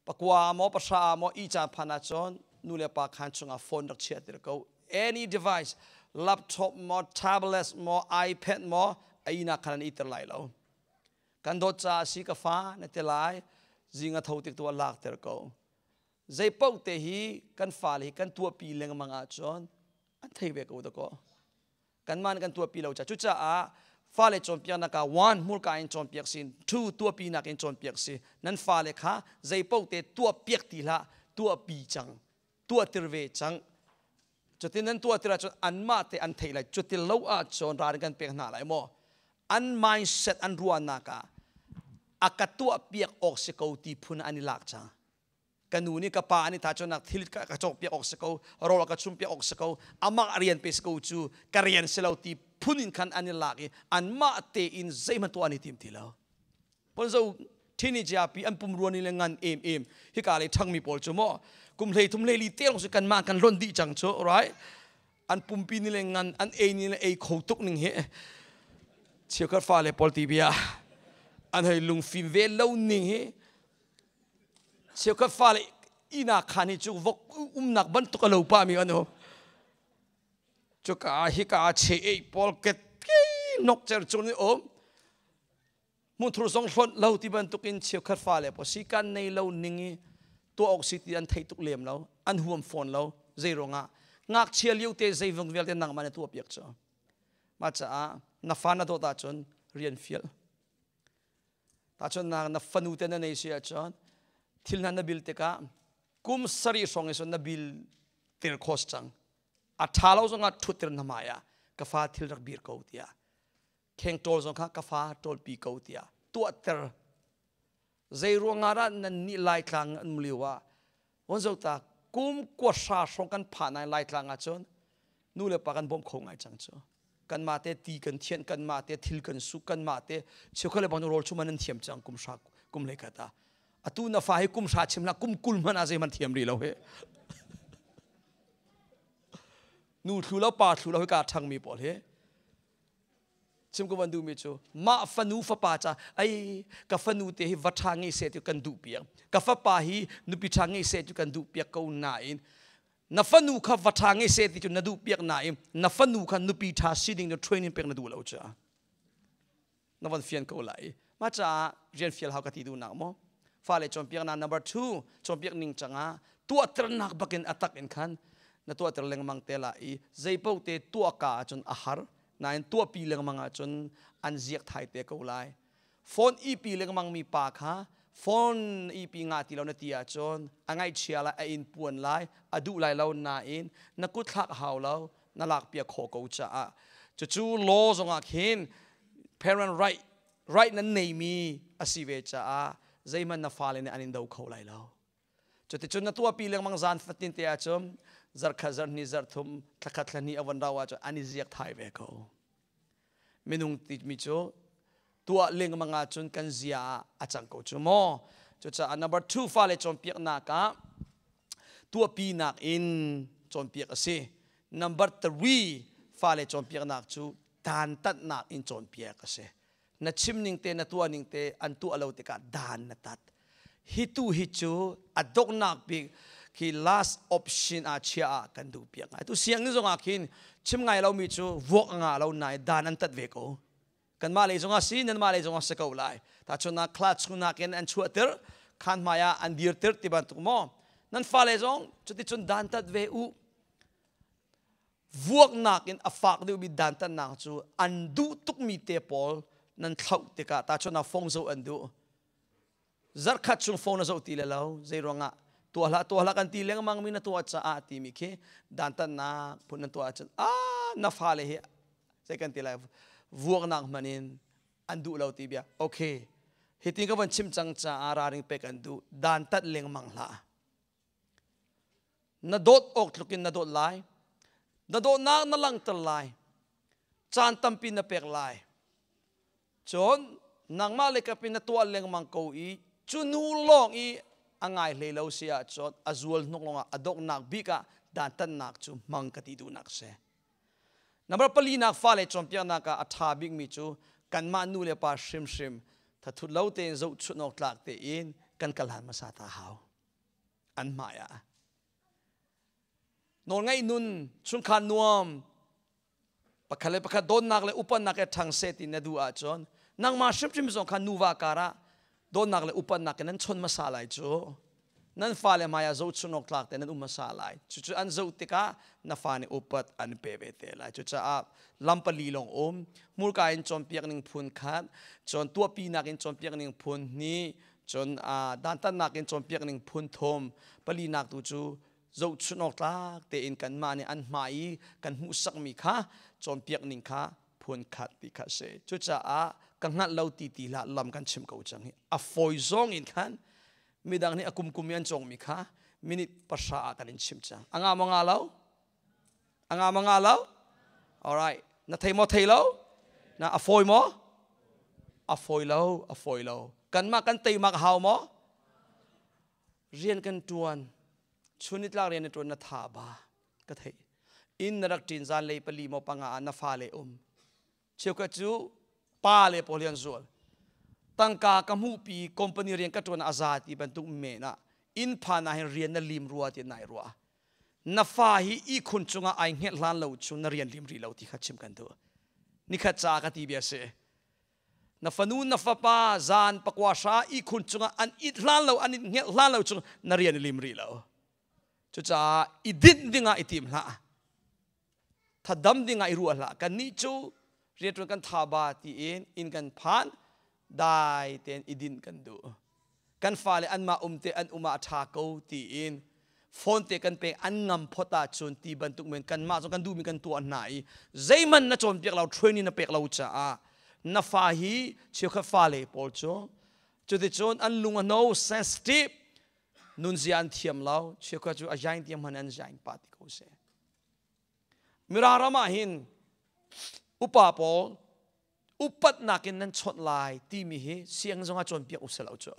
Pakua maw pahra maw i caan phan ahcun nu le pa khaan chungah phone rak chiah tir ko. Any device, laptop maw, tablet maw, iPad maw, a inak khan an iter lai lo. Kan dawt caah si ka fa na ti lai, zing a tho tik tu ah lak ter ko. Zei paoh te hi kan fale hi kan tuahpi lengmang ahcun an thei ve ko dakaw. Kanmah nih kan tuahpi lo ca. Cucaah fale cawnpiaknak ah one, hmurka in cawnpiak si, two, tuahpinak in cawnpiak si. Nan fale kha zei paoh te tuahpiak ti hlah, tuahpi cang, tuahtir ve cang. Cutin nan tuahtir ahcun anmah te an theih lai. Cuti lo ahcun ralrin kan pek hna lai maw? An mindset, an ruahnak ah a ka tuahpiak awk si ko ti phun an i lak cang. Ka nu nih ka pa nih ta cu nak thil ka cawk piak awk si ko, rawl ka chum piak awk si ko, amah rian pe si ko cu ka rian si lo ti phun in khan an i lak i anmah tein zeihmanh tuah an i tim ti lo. Ponzo teenager pi an pum ruan le ngan em em hika lei ṭhangmi pawl cu maw kum hlei thum hlei li te lawng si kanmah kan lonh dih cang cu, right? An pumpi ni le ngan an ei ni le ei kho tuk ning hi cheukhat fale pawl ti bia an hei lungfim ve lo ning hi. Cheukhat fale ihnak khaan hi cu vok umnak bantuk a lo pahmi an um. Cuka hika che ei pawl ket nok cer cu ni um. Hmunthur zong hlonh lo ti bantukin cheukhat fale pawl si kan nei lo ning i tuah awk si ti an thei tuk lem lo, an huam fawn lo. Zei ruangah ngakchia lio te zeivung vialte nangmah na tuah piak cu. Mah caah na fa na dawt ahcun rian fial. Tahchunhnak, na fanu te na nei si ahcun thil hna na bil tikah kum sarih hrawng in na bil tir khos cang. A ṭha lo zongah ṭhuttir na hmai ah ka fa thil rak bir ko tiah. Kheng ṭawl zong kha ka fa ṭawlpi ko tiah tuahter. Zei ruangah dah nan nih Laitlang an um lio ah von zo ta kum kuahra hrawng kan phah nai Laitlang ahcun nu le pa kan bawmh kho ngai cang cu. Kanmah te ti kan thianh, kanmah te thil kan suk, kanmah te cheukhat le bang rawl chum an thiam cang kum hra kum hlei khat ah. Atu na fa hi kum hra chim la kum 20 hmanh ah zeihmanh thiam rih lo he. Nu thlu lo pa thlu lo hi ka ṭhangmi pawl hi. Chim ka van duhmi cu mah fanu fapa ca ai ka fanu te hi va ṭha ngei seh ti kan duh piak, ka fapa hi nupi ṭha ngei seh ti kan duh piak ko nain na fanu kha va ṭha ngei seh ti cu na duh piak nain na fanu kha nupi ṭha si ding na training pek na duh lo cu na van fian ko lai. Mah caah rian fial hau ka ti duhnak maw fale cawnpiaknak number two, cawnpiak ning cangah tuahternak bakin a tak in khan na tuahter lengmang te la i zeipaoh te tuah ka ahcun a har nain tuahpi lengmang ahcun an ziak thai te ko lai. Phone ipi lengmang mi pa kha phone ipi nga ti lo na ti ahcun a ngaihchia lai, a in puan lai, a duh lai lo, nain na kut thlak hau lo, na lak piak khawh ko caah cucu law zongah khin parent right nan neimi a si ve caah zeihmanh na fale nih an in do kho lai lo. Cuticun na tuahpi lengmang zan fatin te ahcun zarkhat, zarhnih, zarhthum, thlakhat, thlahnih a von rau ahcun an i ziak thai ve ko. Minung timi cu tuah lengmang ahcun kan zia ah a cang ko cu maw. Cucaah number two, fale cawnpiaknak ah tuahpinak in cawnpiak a si. Number three, fale cawnpiaknak cu dantatnak in cawnpiak a si. Na chim ning te, na tuah ning te an tuah lo tikah dan na tat. Hi tu hi cu a donghnak bik khi last option ah chia ah kan duh piak ngai. Tu sianginn zong ah khin chim ngai lomi cu vuak a ngah lo nain dan an tat ve ko. Kanmah lei zongah si, nanmah lei zongah si ko lai. Tahchunhnak, class chungnak in an chuahter, khan hmai ah an dirter ti bantuk maw? Nan fale zong cuticun dantat ve u. Vuaknak in a fak deuhmi dantatnak cu an duh tukmi te pawl nan thlauh tikah, tahchunhnak, phone zoh an duh. Zarhkhat chung phone na zoh ti le lo, zei ruangah? Tuah hlah, tuah hlah kan ti lengmang mi na tuah caah timi khi dantatnak phun nan tuah ahcun, a na fale hi zei kan ti lai, vuaknak hman in an duh lo ti bia. Okay, hitin ka van chim cang caah raring pek an duh. Dantat lengmang hlah. Na dawt awk tluk in na dawt lai, na dawtnak na langhter lai, caan tampi na pek lai. Cun nangmah le kap in na tuah lengmang ko i cu hnu lawng i a ngai hlei lo si ahcun, a zual hnuk lawngah, a donghnak bik ah dantatnak cu hmang ka ti duhnak si. Number palinak, fale cawnpiaknak ah a ṭha bikmi cu kanmah nu le pa hrimhrim thathut lo tein, zohchunh awk tlak tein kan kal han hmasa ta hau an hmai ah. Nawlngaih nun, chungkhar nuam, pakhat le pakhat dawtnak le upatnak he ṭhang seh ti na duh ahcun, nangmah hrimhrim zong kha nuva karah dawtnak le upatnak in nan chon hmasa lai cu. Nan fale hmai ah zohchun awk tlak te nan um hmasa lai. Cucu an zoh tikah na fa nih upat an pe ve te lai. Cucaah lam pali lawng um: hmurka in cawnpiak ning phun khat, cun tuahpinak in cawnpiak ning phun hnih, cun dantatnak in cawnpiak ning phun thum, palinak tu cu zohchunh awk tlak tein kanmah nih an hmai i kan hmuhsakmi kha cawnpiak ning kha phun khat ti kha si. Cucaah ka hngalh lo ti ti hlah. Lam kan chim ko cang hi. A fawi zong in khan midang nih a kum kum i an cawngmi kha minute 10 ah kan in chim cang. A nga maw nga lo? A nga maw nga lo? Alright, na thei maw, thei lo? Na a fawi maw? A fawi lo, a fawi lo. Kanmah kan teimak hau maw? Rian kan ṭuan, chunitlak rian na ṭuan, na tha ba ka theih. Inn na rak ṭin zan lei 4 maw 5 ah na fale um. Cheukhat cu pa le pawl hi an zual. Tangka ka hmuhpi, company rian ka ṭuan a za ti bantuk men ah inn phan ah hin rian na lim rua ti nai rua. Na fa hi ihkhun cungah ai hngelh hlan lo cu na rian lim rih lo ti kha chim kan duh. Nikhat ca ka ti bia si. Na fanu, na fapa zan 9:30 ihkhun cungah an it hlan lo, an it hngelh hlan lo cu na rian i lim rih lo. Cucaah i dinh dingah i tim hlah, thadam dingah i ruah hlah. Kannih cu rianṭuan kan tha ba tiin inn kan phan, dai tein i dinh kan duh. Kan fale anmah um te an um ah a ṭha ko tiin phone te kan pek, an ngam phot ahcun ti bantuk men kanmah zong kan duhmi kan tuah hna i zeihmanh na cawnpiak lo, training na pek lo caah na fa hi, cheukhat fale pawl cu cuticun an lung a no, sensitive, nunzia an thiam lo. Cheukhat cu a zaing tiang hmanh an zaing pah ti ko seh. Mirang ram ah hin upa pawl upatnak in nan chawnh lai timi hi sianginn zong ah cawnpiak u silo cu.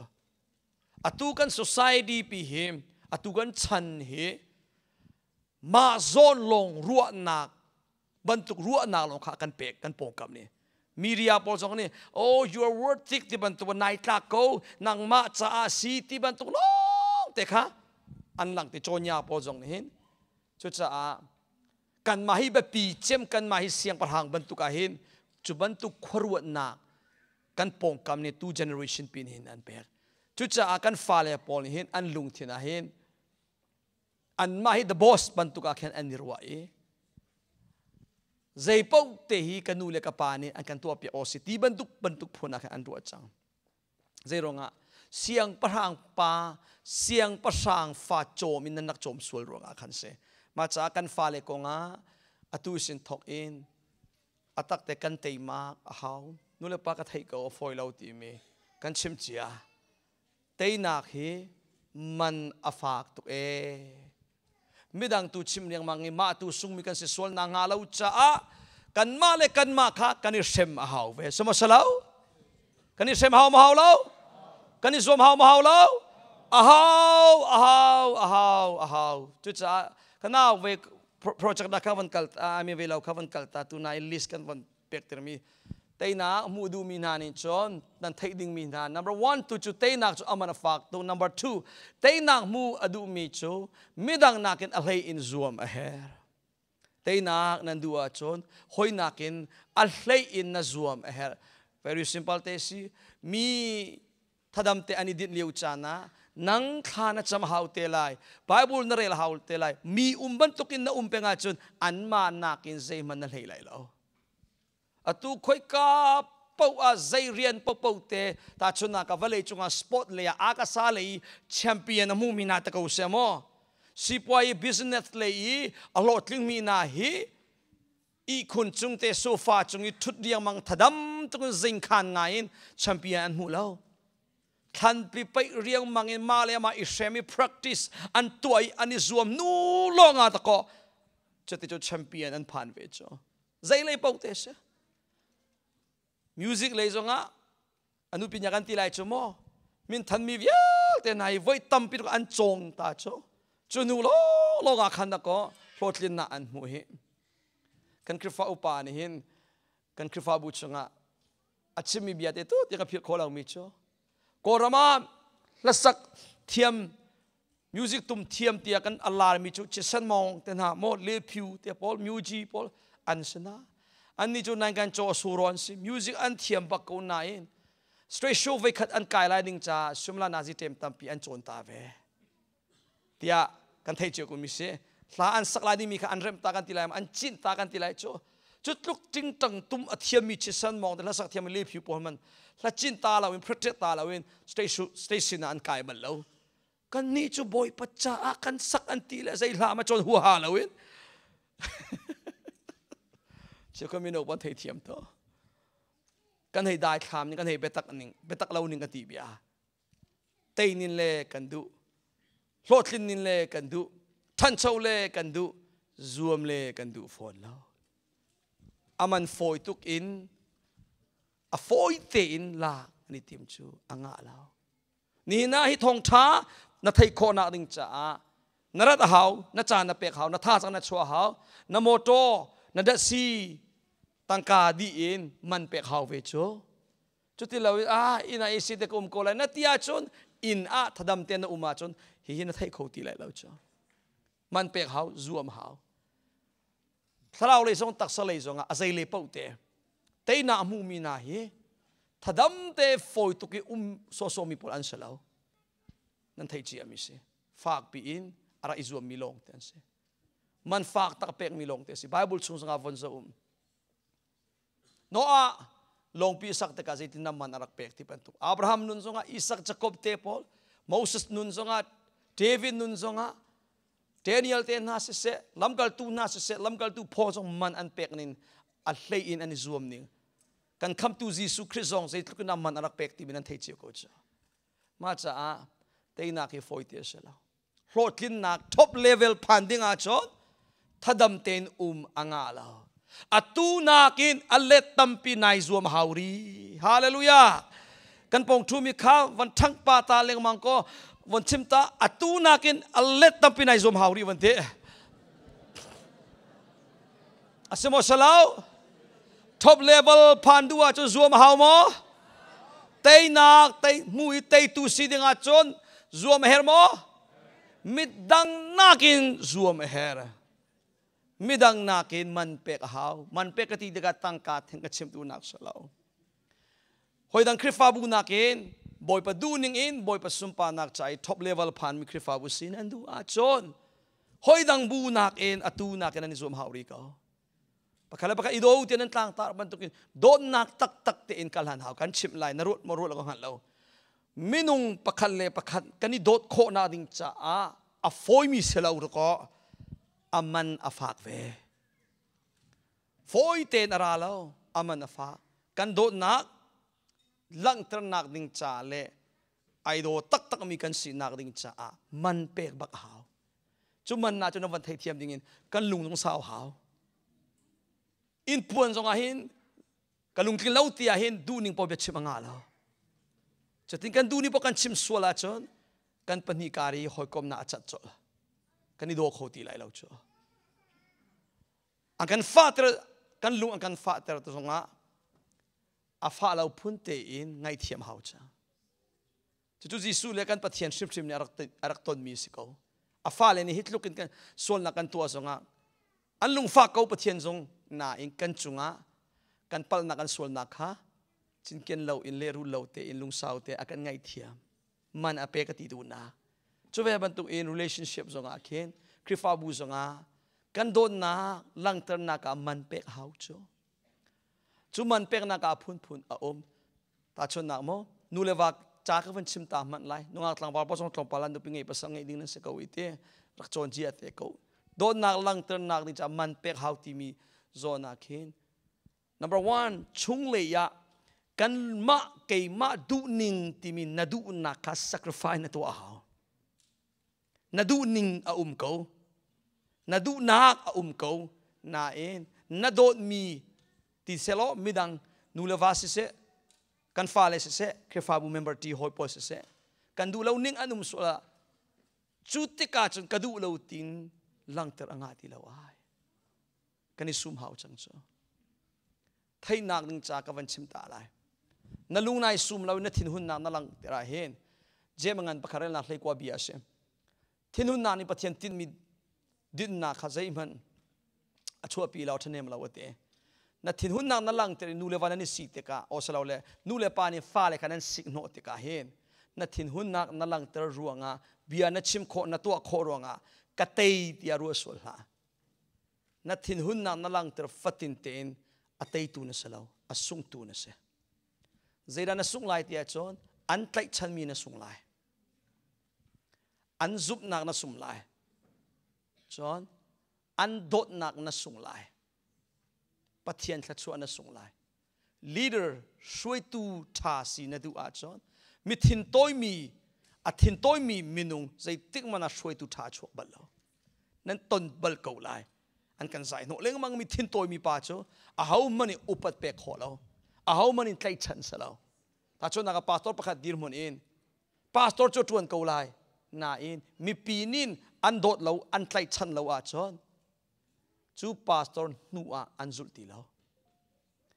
Atu kan society pi hi, atu kan chan hi, mah zawn lawng ruahnak bantuk ruahnak lawng kha kan pek. Kan pawngkam nih, media pawl zong nih, "Oh, you are worth it" ti bantuk, "Nai tlak ko, nangmah caah si" ti bantuk lawng te kha an lang ti. Cawnya pawl zong nih hin. Cucaah kanmah hi biapi cem, kanmah hi siangpahrang bantuk ah hin, cu bantuk khuaruatnak kan pawngkam nih, tu generation pin hin an pek. Cucaah kan fale pawl nih hin an lungthin ah hin anmah hi the boss bantuk ah khin an i ruah i zei paoh te hi ka nu le ka pa nih an kan tuahpiak aw si ti bantuk phun ah khin an ruah cang. Zei ruangah? Siangpahrang pa, siangpahrang fa cawm in nan rak cawm sual ruangah khan si. Mah caah kan fale kongah atu sin thok in atak te kan teimak a hau. Nu le pa, ka theih ko, a fawi lo timi kan chim cia. Teinak hi man a fak tuk ee. Midang tu chim riangmang i mah tu sungmi kan si sual na nga lo caah kanmah le kanmah kha kan i hrem a hau ve. Sama salo? Kan i hrem hau ma hau lo? Kan i zuam hau ma hau lo? A hau, a hau, a hau, a hau. Cucaah kanau ve project da kha van kal, I mean, ve lo kha van kal ta tu na list kan van pektermi teinak hmuh duhmi hna nih cun nan theih dingmi hna. Number one tu cu teinak cu aman a fak tu. Number two, teinak hmu a duhmi cu midang nakin a hlei in zuam a her. Teinak nan duh ahcun hoi nakin a hlei in na zuam a herh. Very simple te si. Mi thadam te an i dinh lio caan ah nang thla na cam hau te lai, Bible na rel hau te lai. Mi um bantukin na um peng ahcun anmah nakin zeihmanh na hlei lai lo. Atu khoika paoh ah zei rian paohpaoh te tahchunhnak ah vawlei cungah sport lei ah akasa lei champion a hmumi hna te ko seh maw, sipuai business lei i a hlawhtlingmi hna hi ihkhun cung te, sofa cung i ṭhut riangmang thadam tukin zingkhan ngai in champion an hmu lo. Thlanpi paih riangmang in mah le mah i hrem i practice an tuah i an i zuam nu lawng ah dakaw cuti cu champion an phan ve cu. Zei lei paoh te si, music lei zongah anu pinya kan ti lai cu maw, min thanmi vialte hna hi voi tampi an cawng ta cu. Cu nu lawng ah khan dakaw hlawhtlinnak an hmuh hi. Kan Khrihfa upa nih hin kan Khrihfabu chungah a chimmi bia te tu ti ka philh khawh lomi cu, Kawlram ah hlasak thiam, music tum thiam tiah kan alarmi cu Chisan Mong te hna maw, Le Phu te pawl, Muji pawl an si na. Annih cu nai kan chaw suro an si, music an thiam bak ko nain straight show voi khat an kai lai ding ca sumla nazi tem tampi an cawn ta ve tiah kan thei cio ko mi si. Hla an sak lai dingmi kha an remh ta kan ti lai, an cinh ta kan ti lai cu. Cu tluk tingtang tum a thiammi Chisan Mong te, hlasak thiammi Le Phu pawl man hla cin ta lo in, practice ta lo in station ah an kai bal lo. Kan nih cu Bawipa caah kan sak an ti le zei hla ma cawn huaha lo in chiu mino pan thei thiam to kan hei dai thlam ning, kan hei biatak ning, biatak lo ning ka ti bia. Tei nin le kan duh, hlawhtlin nin le kan duh, ṭhancho le kan duh, zuam le kan duh fawn lo. Aman fawi tuk in, a fawi tein lak an i tim cu a ngah lo. Nihin ah hi thawngṭha na theih khawhnak ding caah na rat a hau, na caan na pek hau, na thazaang na chuah hau, na motor, na datsi, tangka dih in man pek hau ve cu. Cuti lo in ah inn ah isi te ka um ko lai na ti ahcun, inn ah thadam te na um ahcun hihi na theih kho ti lai lo cu. Man pek hau, zuam hau. Thlarau lei zong, taksa lei zong ah a zei le paoh te teinak hmuhmi hna hi thadam te fawi tuk i um sawsawmi pawl an si lo. Nan theih cia mi si. Fak piin a rak i zuammi lawng te an si, man fak tak pekmi lawng te si. Bible chung zongah von za um, Noah lawngpi sak tikah zeitin man a rak pek ti bantuk, Abraham nun zongah, Isak, Jacob te pawl, Moses nun zongah, David nun zongah, Daniel te hna siseh, lamkaltu hna siseh, lamkaltu Paul zong man an pek ning, a hlei in an i zuam ning, kan khamtu Jesuh Christ zong zeitluk in man a rak pek ti min an thei cio ko cu. Mah caah teinak hi fawi ti a si lo. Hlawhtlinnak top level phan ding ahcun thadam tein um a ngah lo. Atu nakin a let tampi nai zuam hau ri. Hallelujah. Kan pong thu mi kha van thang pa ta lengmang ko, von chim ta, atu nakin a let tampi nai zuam hau ri van ti. Asimo salau, top level phan du ah cun zuam hau maw? Teinak tei mu i teitu si ding ah cun zuam a her maw? Midang nakin zuam a her, midang nakin man pek a hau. Man pek ka ti tikah tangka theng ka chimtu nak si lo. Hoi dang Khrihfabu nakin Bawipa duhning in Bawipa sunparnak ca i top level phan mi Khrihfabu sin an duh ahcun hoi dang bu nakin atu nakin an i zuam hau ri ko. Pakhat le pakhat i do tian an tlangtar bantukin dawtnak taktak tein kal han hau. Kan chimh lai, na ruat maw, ruat lo ka hngalh lo. Minung pakhat le pakhat kan i dawt khawhnak ding caah a fawimi si lo rakaw, a man a fak ve. Fawi tein a ra lo, a man a fak. Kan dawtnak langhternak ding ca le ai daw taktak mi kan sinak ding caah man pek bak a hau. Cu man na cu na van theithiam ding in kan lung zong sau hau. In puan zong ah hin ka lungtling lo ti ah hin duhning paoh bia chim a ngah lo. Cutin kan duhning paoh kan chim sual ahcun kan pahnih kar i hawikomnak a cat colh, kan i daw kho ti lai lo. Cu an kan fahter, kan lung an kan fahter te zongah a fah lo phun tein ngaihthiam hau ca. Cucu Jesuh le kan Pathian hrimhrim nih a rak tonmi si ko. A fale nih hi tluk in kan sualnak kan tuah zongah an lungfak ko Pathian zong, nain kan cungah kan palhnak, kan sualnak kha Cinken lo in le rul lo te in lungsau te a kan ngaihthiam. Man a pe ka ti duh na. Cu ve bantuk in relationship zongah khin Khrihfabu zongah kan dawtnak langhternak ah man pek a hau cu. Cu man peknak ah phunphun a um. Tahchunhnak maw nu le va ca ka van chim ta hmanh lai. Nungak tlangval pa zong tlawmpal ah nupi ngei pasal ngei ding nan si ko i ti rak cawn cia te ko. Dawtnak langhternak ding caah man pek hau timi zawn ah khin Number one, chunglei ah kanmah keimah duhning timi na duhnak kha sacrifice na tuah a hau. Na duhning a um ko. Na duhnak a um ko. Nain na dawtmi ti selaw midang nu le va siseh, kan fale siseh, Khrihfabu member ti hawi pawl siseh, kan duh lo ning an um sual ah cu tikah cun ka duh lo tin langter a ngah ti lo ai. Kan i sum hau cang cu. Theihnak ding ca ka van chim ta lai. Na lung nai sum lo na thinhunnak na langhter ah hin Jemangan pakhat relnak hleikua bia a si. Thinhunnak nih Pathian tinhmi dinnak kha zeihmanh a chuahpi lo ṭhahnem lo a ti. Na thinhunnak na langhter i nu le va nan i sik tikah le nu le pa nih fale kha nan sik hnawh tikah hin na thinhunnak na langhter ruangah bia na chim khawh na tuah khawh ruangah ka tei tiah ruah sual hlah. Na thinhunnak na langhter fatin tein a teitu na si lo, a sungtu na si. Zeidah na sungh lai ti ahcun an tlaihchanmi na sung lai. An zumhnak na sung lai. Cun an dawtnak na sung lai. Pathian thluachuah na sung lai. Leader hruaitu ṭha si na duh ahcun mi thintawi a thintawi minung zeitik hmanh ah hruaitu ṭha a chuak bal lo. Nan ton bal ko lai. An kan zai hnawh lengmang mi thintawi mi pa cu aho hmanh nih upat pek khawh lo. Aho hmanh in tlaihchan si lo. Tahchunhnak ah pastor pakhat dirhmun in pastor cu ṭuan ko lai nain mipi nin an dawt lo an tlaihchan lo ahcun cu pastor hnu ah an zulh ti lo.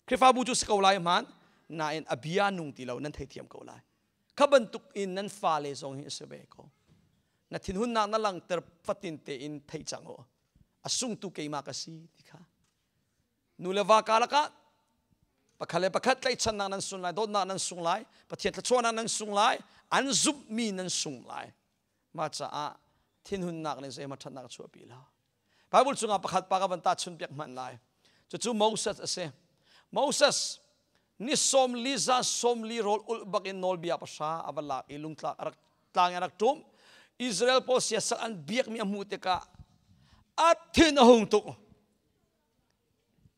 Khrihfabu cu si ko lai hmaan nain a bia nung ti lo nan theithiam ko lai. Kha bantuk in nan fale zong hi a si ve ko. Na thinhunnak na langhter fatin tein thei cang u. A sungtu keimah ka si ti kha. Nu le va karlak ah pakhat le pakhat tlaihchannak nan sung lai, dawtnak nan sung lai, Pathian thluachuahnak nan sung lai, an zumhmi nan sung lai. Mah caah thinhunnak nih zeimaw ṭhatnak a chuahpi lo. Bible chungah pakhat pa ka van tahchun piak hmanh lai. Cucu Moses a si. Moses ni 40 zan 40 rawl ulh bak in nawlbia pahra a va lak i lungtlak a rak tlang in a rak ṭum. Israel pawl siasal an biakmi a hmuh tikah a thin a hung tuk.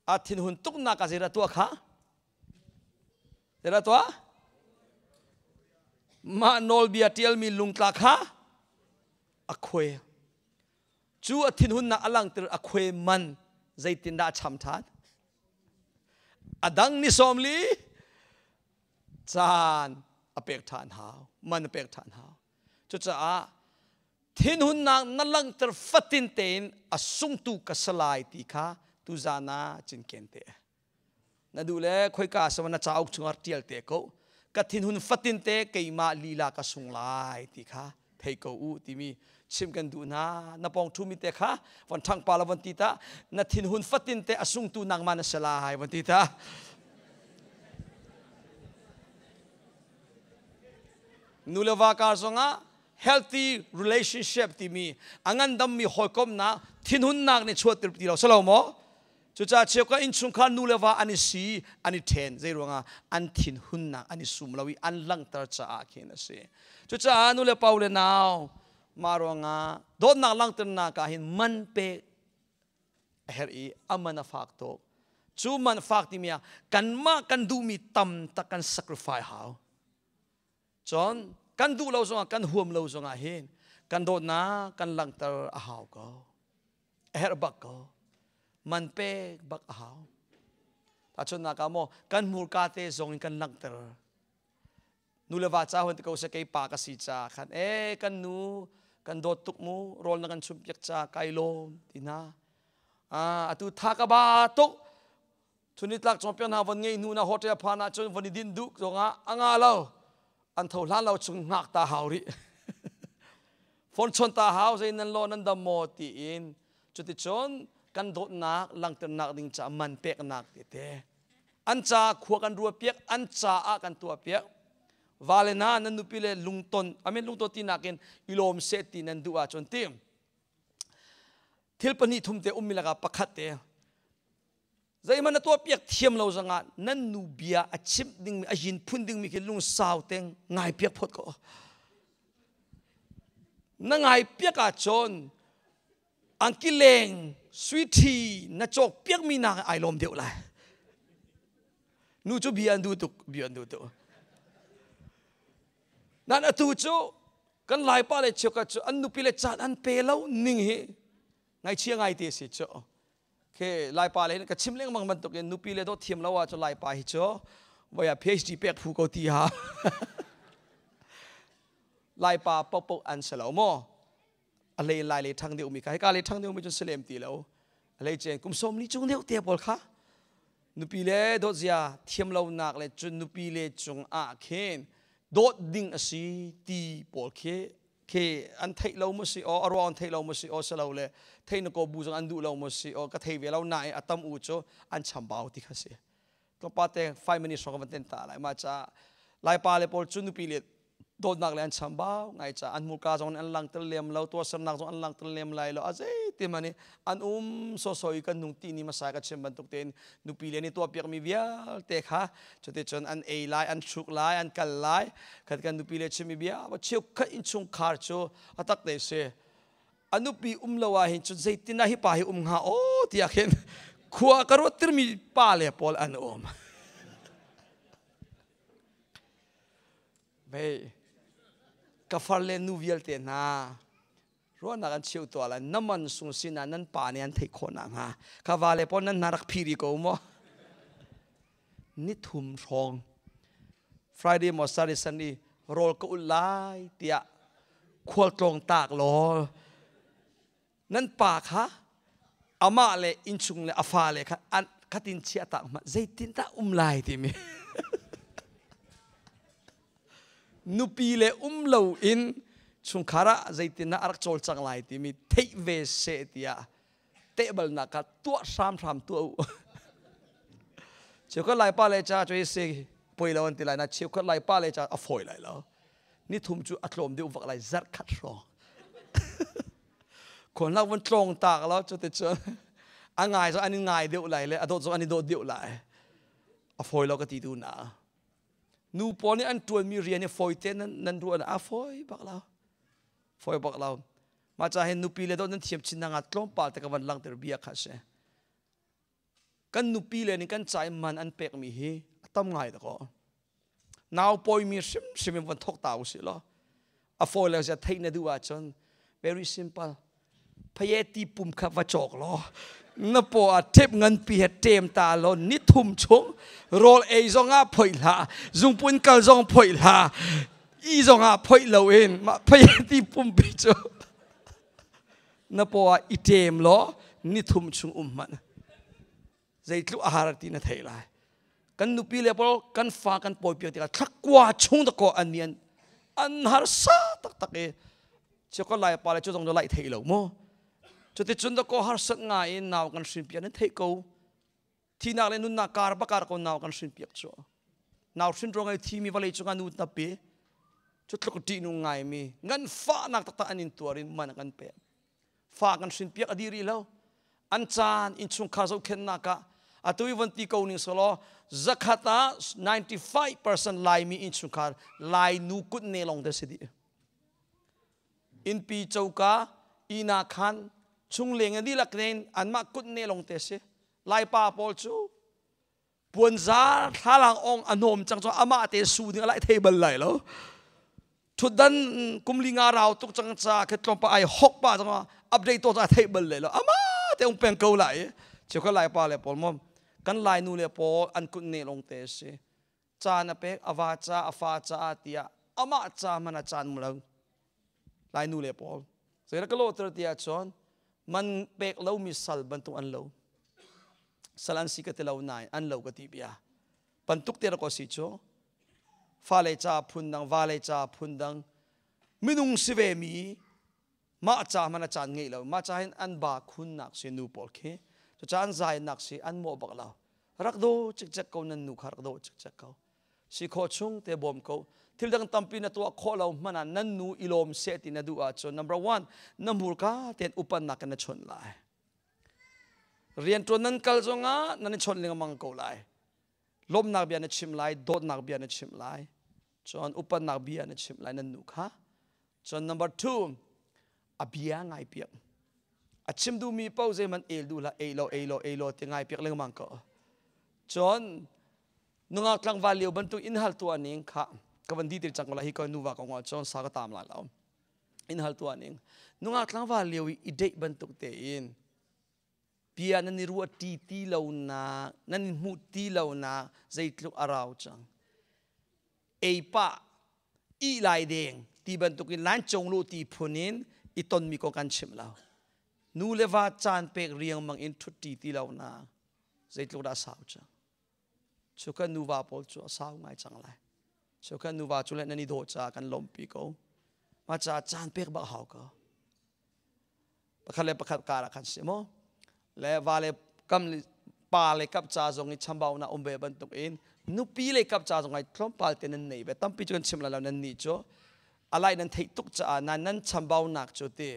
A thinhun tuknak ah zeidah tuah kha? Zeidah tuah? Mah nawlbia ṭialmi lungtla kha a khuai. Cu a thinhunnak a langhter a khuai man zeitindah a cham ṭhan? A dang ni 40 caan a pek ṭhan hau, man a pek ṭhan hau. Cucaah thinhunnak na langhter fatin tein a sungtu ka si lai ti kha tuzan ah cinken te. Na duh le khoika sama na cauk chungah ṭial te ko. Ka thinhun fatin te keimah lila ka sung lai ti kha thei ko u timi chim kan duh hna. Na pawng ṭhumi te kha von ṭhang pa la von ti ta. Na thinhun fatin te a sungtu nangmah na si lai von ti ta. Nu le va kar zongah healthy relationship timi a ngandammi hawikomnak thinhunnak nih chuahter ti lo si lo maw? Cucaah cheukhat innchungkhar nu le va an i si, an i ṭhen. Zei ruangah an thinhunnak an i sum lo i an langhter caah khin a si. Cucaah nu le pa le nau mah ruangah dawtnak langhternak ah hin man pek a herh i a man a fak tuk. Cu man fak timi ah kanmah kan duhmi tam tak kan sacrifice hau. Cun kan duh lo zongah kan huam lo zongah hin kan dawtnak kan langhter a hau ko. A herh bak ko. Man pek bak a hau. Tahchunhnak ah maw kan hmurka te zong in kan langhter. Nu le va ca hon ti ko se kei pa ka si ca khan e kan nu kan dawt tuk mu rawl na kan chumh piak ca kai lawm ti hna. Ah atu tha ka ba tuk chunitlak chawpian hna von ngei hnu na hotel phan ah cun von i din duh zongah a nga lo an tho hlan lo chung ngak ta hau rih phone chon ta hau zei nan lo nan dam maw tiin cuticun kan dawtnak langhternak ding ca man peknak tete. An ca khua kan ruah piak, an caah kan tuah piak. Vale na nan nupi le lungton, amen lungton ti nakin i lawm seh ti nan duh ahcun ti. Thil pahnih thum te ummi lakah pakhat te zeihmanh na tuah piak thiam lo zangah nan nu bia a chimh dingmi a yin phun dingmi khi lungsau teng ngai piak phot ko. Na ngai piak ahcun angki leng sui ṭhi na cawk piakmi nak ai lawm deuh lai. Nu cu bia an duh tuk, bia an duh tuk. Nan atu cu kan Laipa le cheukhat cu an nupi le caan an pe lo ning hi ngaihchia ngai te si cu. Ke Laipa le ka chim lengmang bantukin nupi le dawt thiam lo ah cu Laipa hi cu voi ah PhD pek phu ko ti ha. Laipa paohpaoh an si lo maw? A lei lai le ṭhang deuhmi kha hika le ṭhang deuhmi cu si lem ti lo. A lei cen kum 40 cung deuh te pawl kha nupi le dawt zia thiam lonak le cun nupi le cung ah khin dawt ding a si ti pawl khi khi an theih lo maw si aw a ruang an theih lo maw si aw si lo le theih na ko bu zong an duh lo maw si aw ka thei ve lo nain a tam u cu an chambau ti kha si. Tlawmpa te 5 minutes hrawng ka van ten ta lai. Mah ca Laipa le pawl cu nupi le dawtnak le an chambau ngai ca an hmurka zong an langter lem lo, tuahsernak zong an langter lem lai lo. A zei ti man i an um sawsawh i kan nung ti ni hmasa ka chim bantuk tein nupi le nih tuahpiakmi vialte kha cuticun an ei lai, an hruk lai, an kal lai. Khat kan nupi le chimmi bia cheukhat innchungkhar cu a tak te si. A nupi um lo ah hin cun zeitin ah hi pa hi um hnga aw tiah khin khua ka ruat tirmi pa le pawl an um. Vei ka far le nu vialte hna ruahnak an cheu tuah lai na man sung sinah nan pa nih an theih khawh nak hnga ka va le pawl nan hna rak phiri ko maw ni thum hrawng Friday maw Saturday Sunday rawl ka ulh lai tiah khualtlawng tak law nan pa kha amah le innchung le a fale kha an khatin chia tak ma zeitin dah um lai timi nupi le um lo in chungkhar ah zeitin dah a rak cawlcang lai timi theih ve seh tiah tehbalnak kha tuah hramhram tuah u. Cheukhat Laipa le ca cu si poi lo an ti lai na cheukhat Laipa le ca a fawi lai lo. Ni thum cu a tlawm deuh vak lai zarh khat hrawng. Khualnak vun tlawng tak lo cu ti cun a ngai zong an i ngai deuh lai le a dawt zong an i dawt deuh lai. A fawi lo ka ti tu na. Nu pawl nih an ṭuanmi rian hi fawi te nan nan ruah a fawi bak lo. Fawi bak lo. Mah ca hin nupi le dawt nan thiam chin nga tlawmpal te ka van langhter bia kha si. Kan nupi le nih kan ca i man an pekmi hi a tam ngai da kaw. Nau pawimi hrimhrim in van thok ta usih law a fawi le zia theih na duh ahcun very simple. Phaye ti pum kha va cawk law na paw ah tep nganpi he ṭem ta law ni thum chung rawl ei zong ah phoih hlah zungpun kal zong phoih hlah i zong ah phoih loin mah phaye ti pumpi cu na paw ah i ṭem law ni thum chung um hmanh zeitluk a har ti na thei lai. Kan nupi le pawl kan fa kan pawi piak tikah thlakua chung da ko an ni an harsa taktak i chiako lai pa le cu zong lai thei lo mu. Cuticun da ko harsat ngai in nau kan hrin piak nan theih ko. Thinak le nunnak kar bakar ko nau kan hrin piak cu. Nau hrin ruang i thimi vawlei cungah nu tapi cu tluk ṭihnung ngai mi ngan fahnak taktak an in tuar in man kan pek. Fa kan hrin piak a dih rih lo. An caan innchungkhar zohkhenhnak ah atu i von ti ko ning selaw zakhat ah 95% Laimi innchungkhar Lai nu kutne lawng te si dih. Innpi coka ina khan chungleng a dihlak nen anmah kutne lawng te si. Laipa pawl cu puanzar thlalang ong a hnawm cang cu amah te su ding a lai thei bal lai lo. Thutdan kum li nga rau tuk cang ca khi tlawmpa ai hok pa cang update to a thei bal le lo ama te ung peng ko lai. Chiu lai pa le pawl mom kan lai nu le pawl an kut ne long te si caan a pek a va ca a fa ca tiah amah ca man a caan mu lo lai nu le pawl zei ka lo ter tiah cun man pek lo mi sal bantuk an lo sal an si ka ti lo nain an lo ka ti bia bantuk te ko si cu fale ca phun dang vale ca phun dang minung si ve mi mah ca hmanh a caan ngei lo. Mah ca hin an ba khunnak si nu pawl khi. Cucaah an zainak si an mawh bak lo. Rak do cikcek ko nan nu kha rak do cikcek ko. Si khawh chung te bawm ko. Thil dang tampi na tuah khawh lo hmanh ah nan nu i lawm seh ti na duh ahcun number one na hmurka tein upannak in na chawnh lai. Rianṭuan nan kal zongah nan i chawnh lengmang ko lai. Lawmhnak bia na chim lai, dawtnak bia na chim lai. Cun upatnak bia na chim lai nan nu kha. Cun number two, a bia ngai piak. A chim duhmi paoh zeihmanh el duh hlah, ei lo, ei lo, ei lo ti ngai piak lengmang ko. Cun nungak tlangval lio bantuk in hal tuah ning kha ka van di til cang ko lai hi ko nuva kong ah cun sa ka tam lai lo. In hal tuah ning nungak tlangval lio i i deih bantuk tein bia nan i ruah ṭi ti lonak nan i hmuh ti lonak zeitluk a rau cang ei pah ih lai deng ti bantukin lan cung lu ti phun in i tonmi ko kan chimh lo nu le va caan pek riangmang in ṭhut ṭi ti lonak zeitluk dah sau cang cu kan nuva pawl cu a sau ngai cang lai cu kan nuva cu le nan i dawh caah kan lawmhpi ko mah caah caan pek bak hau ko Pakhat le pakhat kar ah khan si maw? Le va le kam pa le kap ca zong i chambau na um ve bantuk in nupi le kap ca zong ai tlawmpal te nan nei ve tampi cu kan chim lai lo nan nih cu alai nan theih tuk caah nan nan chambau nak cu ti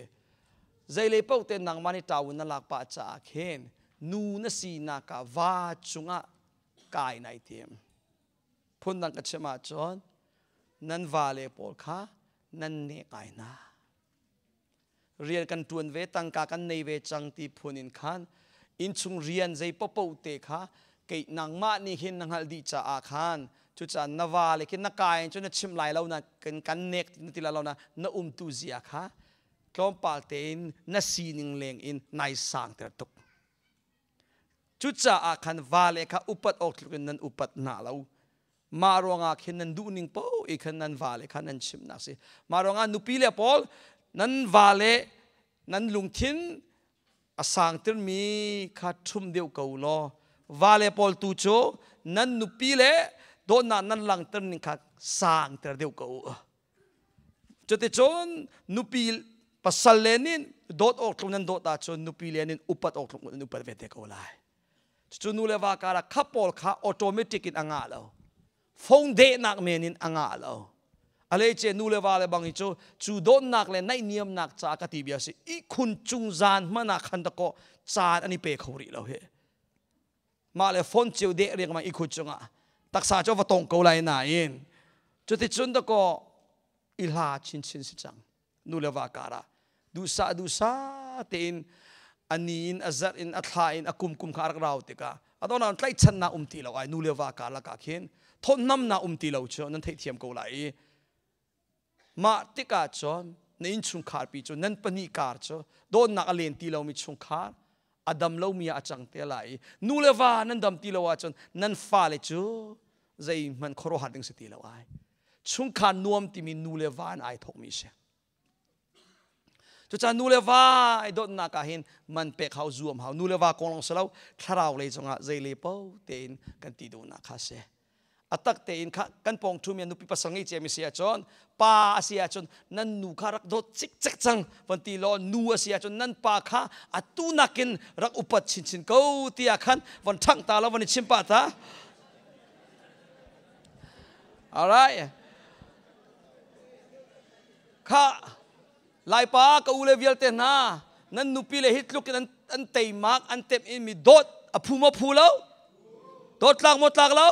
zeile paoh te nangmah nih tawun na lak pah caah khin nu na sinak ah va cungah kai nai tim phundang ka chim ahcun nan vale pawl kha nan nek ngai hna Rian kan ṭuan ve, tangka kan nei ve cang ti phun in khan innchung rian zei paohpaoh te kha kei nangmah nih hin na hngalh dih caah khan cucaah na vale khi na ka in cun na chimh lai lo na kan kan nek na ti lai lo na na umtu zia kha tlawmpal tein na sining leng in nai sangter tuk. Cucaah khan vale kha upat awk tluk in nan upat hna lo. Mah ruangah khin nan duhning paoh i khan nan vale kha nan chimhnak si. Mah ruangah nupi le pawl nan vale nan lungthin a sangtirmi kha ṭhum deuh ko law vale pawl tu cu nan nupi le dawtnak nan langhter ning kha sangter deuh ko u. Cuticun nupi pasal le nih dawt awk tluk nan dawt ahcun nupi le nih upat awk tluk nan upat ve te ko lai. Cucu nu le va karah kha pawl kha automatic in a ngah lo. Phone dehnak men in a ngah lo. Aleice nu le va le bang hi cu cu dawtnak le naihniamnak caah ka ti bia si ihkhun cung zan hmanh ah khan dakaw caan an i pe kho rih lo hi. Mah le phone cio deh riangmang ihkhun cungah taksa cu va tong ko lai nain cuticun dakaw i hla chinchin si cang nu le va karah duhsah duhsah tein a ni in a zarh in a thla in a kum kum kha a rak rau tikah a donah tlaihchannak um ti lo ai nu le va karlak ah khin thawtnamnak um ti lo cu nan theihthiam ko lai i mah tikah cun na innchungkhar pi cu nan pahnih kar cu dawtnak a len ti lomi chungkhar a dam lomi ah a cang te lai i nu le va nan dam ti lo ahcun nan fale cu zeihmanh khuaruahhar ding si ti lo ai chungkhar nuam timi nu le va in ai thawkmi si cucaah nu le va i dawtnak ah hin man pek hau zuam hau nu le va kong lawng si lo thlarau lei zongah zei le po tein kan ti duhnak kha si a tak tein kha kan pawng ṭhumi nupi pasal ngei ciami si ahcun pa a si ahcun nan nu kha rak dawt cikcek cang van ti law nu a si ahcun nan pa kha atu nakin rak upat chinchin ko tiah khan van ṭhangh ta law van i chim pah ta alright kha Laipa ka u le vialte hna nan nupi le hi tluk in an teimak an temh in mi dawt a phu maw phu lo dawt tlak maw tlak lo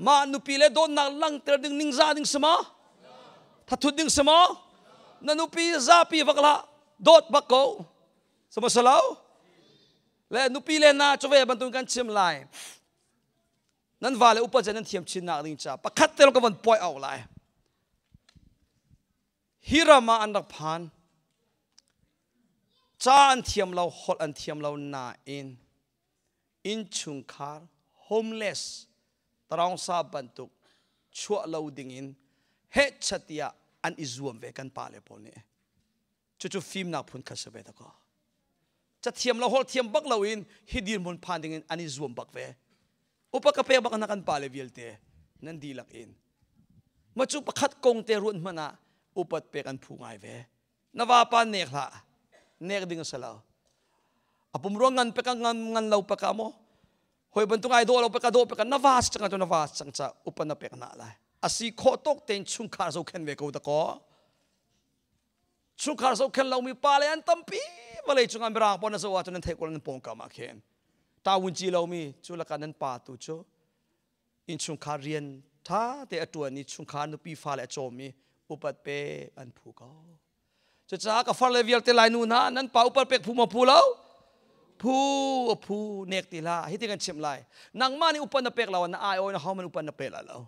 mah nupi le dawtnak langter ding ningzah ding si maw thathut ding si maw na nupi zapi vak lah dawt bak ko sama salo le nupi le na cu ve bantuk kan chim lai nan va le upa nan thiam chin nak ding ca pakhat te ka von poi au lai hi ram ah an rak phan ca an thiam lo holh an thiam lo nain innchungkhar homeless taraungsa bantuk chuah lo dingin heh chatiah an i zuam ve kan pa le pawl nih Cucu fimnak phun khat si ve dakaw. Cathiam lo holh thiam bak loin hi dirhmun phan dingin an i zuam bak ve. Upa ka pek bak na kan pale vialte nan dihlak in. Ma cu pakhat kong te ruat hmanh ah upat pek an phu ngai ve. Na vapa nek hlah. Nek ding a si lo. A pum ruang ngan pek ngan ngan lo pek ah maw? Hoi bantuk ai dawh lo pe ka dawh pe ka na vas chang cu na vas chang cha upa na pek na lai. Asi khawh tok tein chungkhar zo khen ve ko da ko. Chungkhar zo khen lomi pa le an tampi vawlei cungah mirang pawl na zoh ahcun nan theih ko nan pawngkam ah khin. Tawun ci lomi cu laka nan pa tu cu innchungkhar rian ṭha te a ṭuan i chungkhar nupi fale a cawm i upat pek an phu ko. Cucaah ka farle vialte lai nu hna nan pa upat pek phu maw phu lo? Phu a phu nek ti hlah. Hi ti kan chimh lai. Nangmah nih upat na pek lo na ai awi na homan upat na pe lai lo.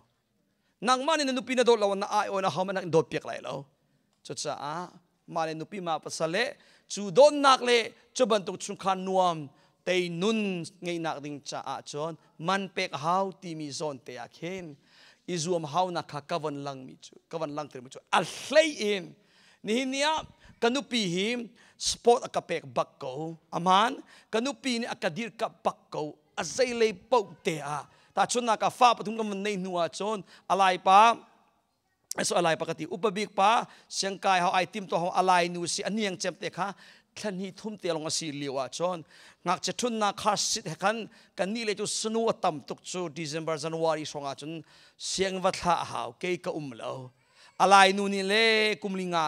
Nangmah nih na nupi na dawt lo na ai awi na homan na dawt piak lai lo. Cucaah mah le nupi mah pasal le cu dawtnak le cu bantuk chungkhar nuam tei nun ngeihnak ding caah cun man pek hau timi zawn te ah khin i zuam haunak kha ka von lang mi cu ka von langter mi cu a hlei in nihin ni ah ka nupi hi sport a ka pek bak ko aman ka nupi nih a ka dirkamh bak ko a zeilei paoh te ah tahchunnak ah fa pathum kan von nei hnu ah cun alai pa so alai pa ka ti upa bik pa siangkai hau ai tim to hau alai nu si aniang cem te kha thlan thum te long asi liu ah cun ngakchia thunnak kha sit he khan kan ni le cu snu a tam tuk cu December January hrawng ah cun siang va thla hau kei ka um lo alai nu ni le kum li nga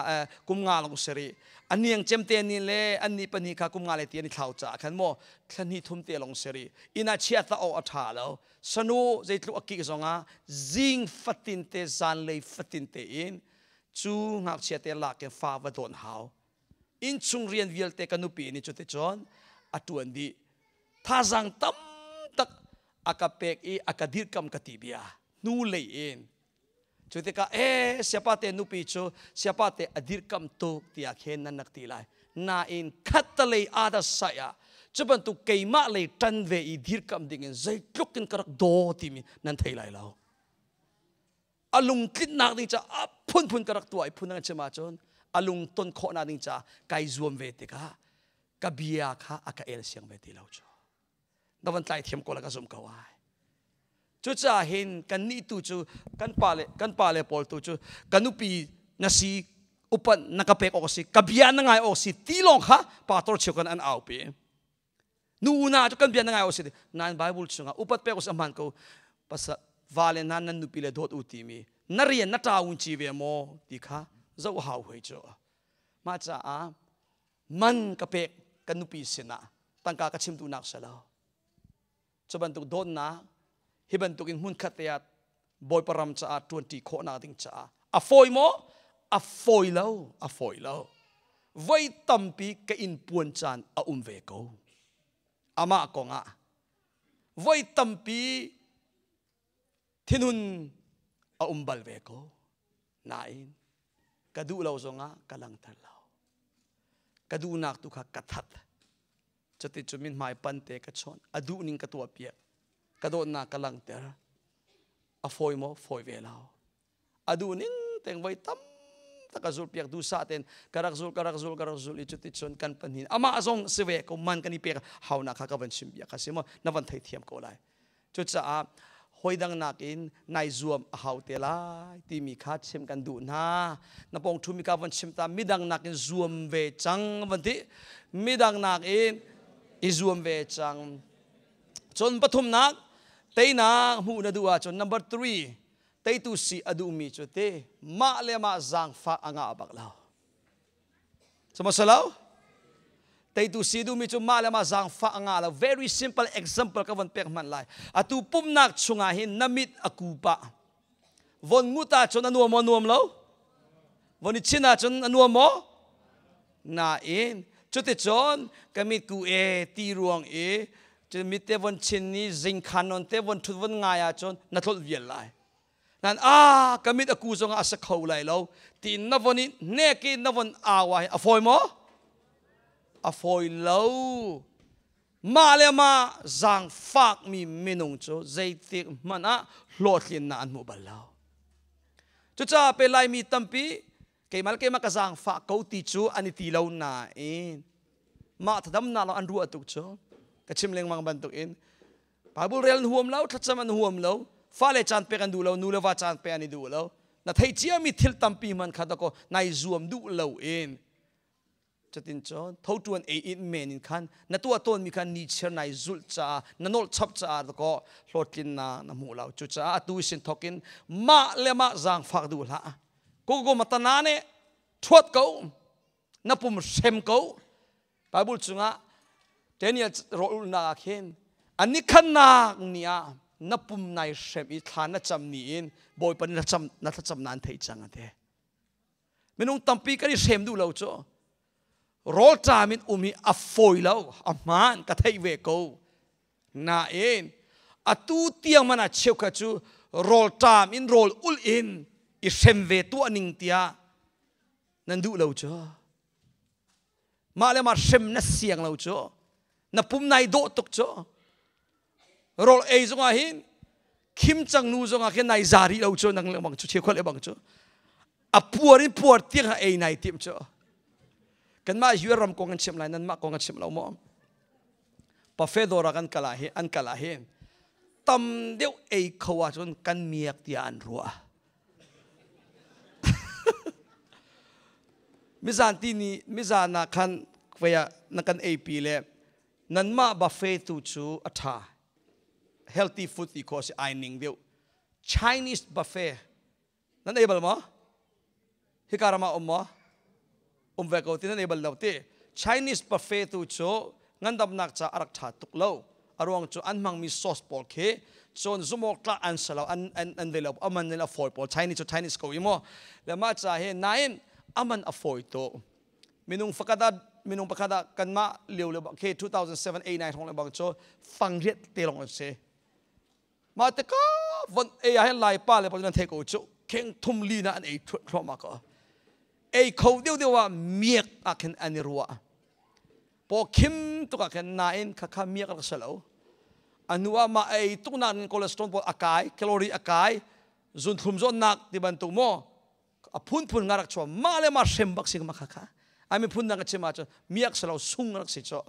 kum nga long seri aniang cem te ni le an ni pani kha kum nga le ti an i thlau cha khan mo thlan hi thum te long seri ina chia ta o a tha lo sanu zeitluk a kik zongah zing fatin te zanlei fatin te in cu ngakchia te lak in fa va dawn hau innchung rian vialte ka nupi nih cuti cun a tuan dih thazang tam tak a ka pek i a ka dirkam ka ti bia hnu lei in cu tikah e siapa te nupi cu siapa te a dirkam tuk tiah khin nan nak ti lai nain khattalei ada sai ah cu bantuk keimah lei ṭan ve i dirkam ding in zeitluk in ka rak daw timi nan thei lai lo a lungtlinnak ding ca a phunphun ka rak tuah i phun an chim ahcun a lung ton khawhnak ding ca kai zuam ve tikah ka bia kha a ka el siang ve ti lo cu na van tlai thiam ko la ka zum ko ai cucaah hin kan nih tu cu kan pa le kan pa le pawl tu cu ka nupi na si upat na ka pek awk si ka bia na ngai awk si ti lawng kha pastor cheu kan an au pi nu una cu kan bia na ngai awk si nain bible chungah upat pek awk si ahman ko pasal va le nan nan nupi le dawt u timi na rian na ṭaun ci ve maw ti kha zoh hau hoi cu mah caah man ka pek ka nupi sinah tangka ka chim duhnak si lo cu bantuk dawtnak hi bantuk in hmunkhat te ah Bawipa ram caah ṭuanṭi khawhnak ding caah a fawi maw a fawi lo a fawi lo voi tampi ka in puan caan a um ve ko amah kongah voi tampi thinhun a um bal ve ko nain ka duh lo zongah ka langter lo ka duhnak tu kha ka that cuti cu min hmai pan te ka chawnh a duh ning ka tuah piak ka dawtnak ka langter a fawi maw fawi ve lo a duh ning teng voi tam tak a zul piak duh sa ten ka rak zul ka rak zul ka rak zul i cuti cun kan pahnih amah zong si ve ko man kan i pek haunak kha ka van chim bia kha si maw na van theithiam ko lai Cucaah hawidang nakin nai zuam a hau te lai timi kha chim kan duh hna. Na pawng ṭhumi ka van chim ta midang nakin zuam ve cang van ti. Midang nakin i zuam ve cang. Cun pathumnak teinak hmuh na duh ahcun number 3 teitu si a duhmi cu te mah le mah zaangfah a ngah bak lo. Sihmanhsehlaw teitu si duhmi cu mah le mah zaangfah a ngah lo. Very simple example ka von pek hmanh lai. Atu pumnak chungah hin na mit a ku pah. Von ngut ahcun a nuam maw nuam lo? Von i chin ahcun a nuam maw? Nain cuticun ka mit ku e ti ruang i cu mit te von chin ni zingkhan non te von thut von ngai ahcun na tlolh vial lai. Nan a ka mit a ku zongah a sa kho lai lo tiin na von i hnek i na von au ah a fawi maw? A fawi lo. Mah le mah zaangfakmi minung cu zeitik hmanh ah hlawhtlinnak an hmu bal lo. Cucaah pe Laimi tampi keimah le keimah ka zaangfah ko ti cu an i ti lo nain mah thadamnak lawng an ruah tuk cu ka chim lengmang bantukin Bible rel an huam lo, thlacam an huam lo, fale caan pek an duh lo, nu le va caan pek an i duh lo. Na theih ciami thil tampi hman kha dakaw nai zuam duh lo in. Cutin cun tho tuan ei in men in khan na tuah tawnmi khan ni chiar nai zulh caah na nolh chap caah dakaw hlawhtlinnak na hmu lo. Cucaah atu sin thokin mah le mah zaangfak duh hlah. Ko matana ne thuat ko na pum hrem ko. Bible chungah Daniel rawlulnak ah khin an ni khannak ni ah na pum nai hrem i thla na cam ni in Bawipa na cam na thlacam nan theih cang ate. Minung tampi kan i hrem duh lo cu. Rawlṭam in um hi a fawi lo, a hmaan ka theih ve ko. Nain atu tiang man ah cheukhat cu rawlṭam in rawl ulh in i hrem ve tuah ning tiah nan duh lo cu. Mah le mah hrem na siang lo cu. Na pum nai dawh tuk cu. Rawl ei zongah hin khim cang nu zongah khin nai za rih lo cu nang lengmang cu cheukhat lebang cu. A puar in puar tiang ha ei nai tim cu. Kanmah US ram kong kan chim lai nanmah kong kan chim lo maw? Pafedora kan kal ah hi an kal ah hin tam deuh ei kho ahcun kan miak tiah an ruah. Mizan ti ni mizan ah khan vei ah na kan eipi le nanmah buffet tu cu a ṭha. Healthy food ti khawh si ai ning deuh. Chinese buffet nan ei bal maw? Hika ram ah um maw? Um ve ko ti nan ei bal lo ti. Chinese buffet tu cu ngandamnak ca a rak ṭha tuk lo. A ruang cu an hmangmi sauce pawl khi cun zumawk tlak an si lo, an an an ve lo, aman in a fawi pawl. Chinese cu Chinese ko i maw. Le mah ca hi nain aman a fawi tu. Minung pakhat ah minung pakhat ah kanmah lio le khi 2007 8 9 hrawng le bang cu fangriat te lawng an si. Mah tikah von ei ah hin Laipa le pa nan thei ko cu kheng thum li na an ei thluahmah ko. Ei kho deuh deuh ah miak ah khin an i ruah. Paw khim tuk ah khin nain khakha miak rak si lo. A hnu ah mah ei tuk nak in cholesterol pawl a kai, calorie a kai, zunthlum zawtnak ti bantuk maw a phunphun nga rak chuah mah le mah hrem bak si ma khakha. A miphun dang ka chim ahcun miak si lo sung rak si cu.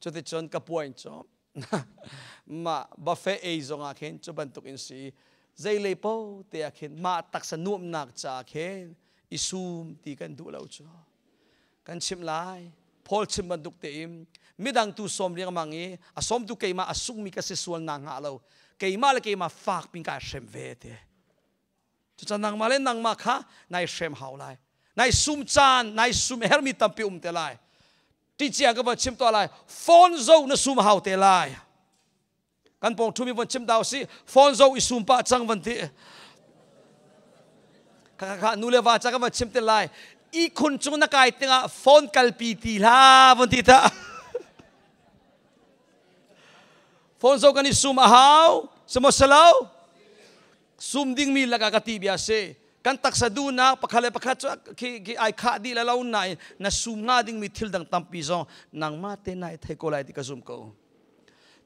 Cuticun ka puain cu mah buffet ei zongah khin cu bantuk in si zeilei po te ah khin mah taksa nuamnak ca khin i sum ti kan duh lo cu kan chim lai. Paul chim bantuk tein midang tu sawm riangmang i a sawmtu keimah a sungmi ka si sual na hnga lo, keimah le keimah fak pin kai hrem ve te. Cucaah nangmah le nangmah kha nai hrem hau lai, nai sum caan nai sum hermi tampi um te lai. Ṭicia ka van chim tuah lai, phone zo na sum hau te lai. Kan pawng ṭhumi von chim dau si, phone zo i sum pah cang van ti. Kha kha nu le va ca ka van chim te lai. Ihkhun cung na kai tingah phone kalpi ti hlah von ti ta. Phone zo kan i sum a hau, simo salo? Sum dingmi lakah ka ti bia si. Kan taksa duhnak pakhat le pakhat cu khi khi ai khah dih le lo nain na sum nga dingmi thil dang tampi zong nangmah te nai thei ko lai ti ka zum ko.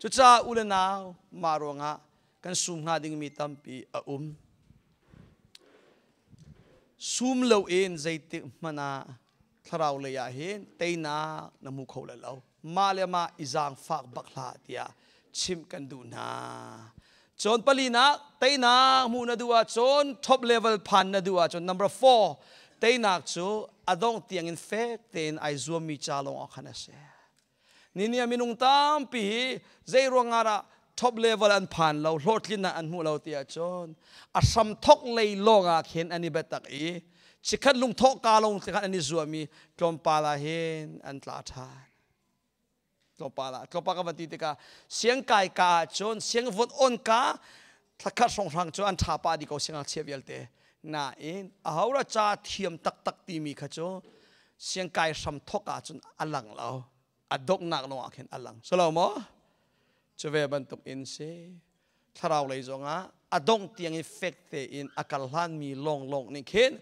Cucaah u le nau, mah ruangah kan sum hnga dingmi tampi a um. Sum loin zeitik hmanh ah thlarau lei ah hin teinak na hmu kho lai lo. Mah le mah i zaangfak bak hlah tiah chimh kan duh hna. Cun palinak, teinak hmuh na duh ahcun, top level phan na duh ahcun, number 4, teinak cu a dongh tiangin fek tein ai zuammi ca lawng ah khan a si. Ninia minung tampi hi zei ruangah dah top level an phan lo, hlawhtlinnak an hmuh lo ti ahcun a hram thok lei lawng ah khin an i biatak i chikkhat lungthawh ka lawng te khan an i zuam i tlawmpal ah hin an tla ṭhan. Tlawmpal ah, tlawmpal ka van ti tikah siangkai ka ahcun siang von on ka thlakhat hrawnghrang cu an ṭha pah dih ko siangngakchia vialte. Nain ahora ca thiam taktak timi kha cu siangkai hram thok ahcun a lang lo. A donghnak lawng ah khin a lang. Silo maw? Cu ve bantuk in si. Thlarau lei zongah a dongh tiang i fek tein a kal hlanmi lawnglawng nih khin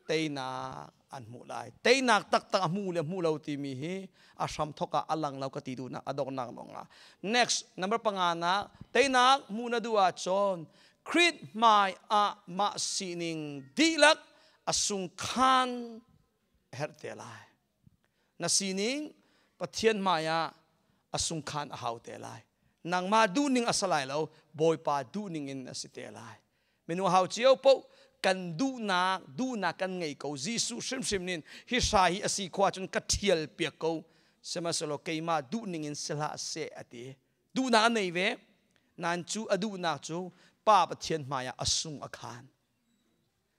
teinak an hmuh lai. Teinak taktak a hmu le hmu lo timi hi a hram thok ah a lang lo ka ti duhnak a donghnak lawngah. Next, number panga na teinak hmuh na duh ahcun Krit hmai ah mah sining dihlak a sungkhan a herh te lai. Na sining Pathian hmai ah a sungkhan a hau te lai. Nangmah duhning a si lai lo, Bawipa duhning in a si te lai. Minung hau cio paoh Kan duhnak duhnak kan ngei ko. Jesuh hrimhrim nin hi hra hi a si khua cun ka ṭhial piak ko. Sihmanhsehlaw keimah duhning in si hlah seh a ti. Duhnak a nei ve. Nain cu a duhnak cu Pa Pathian hmaiah a sung a khan.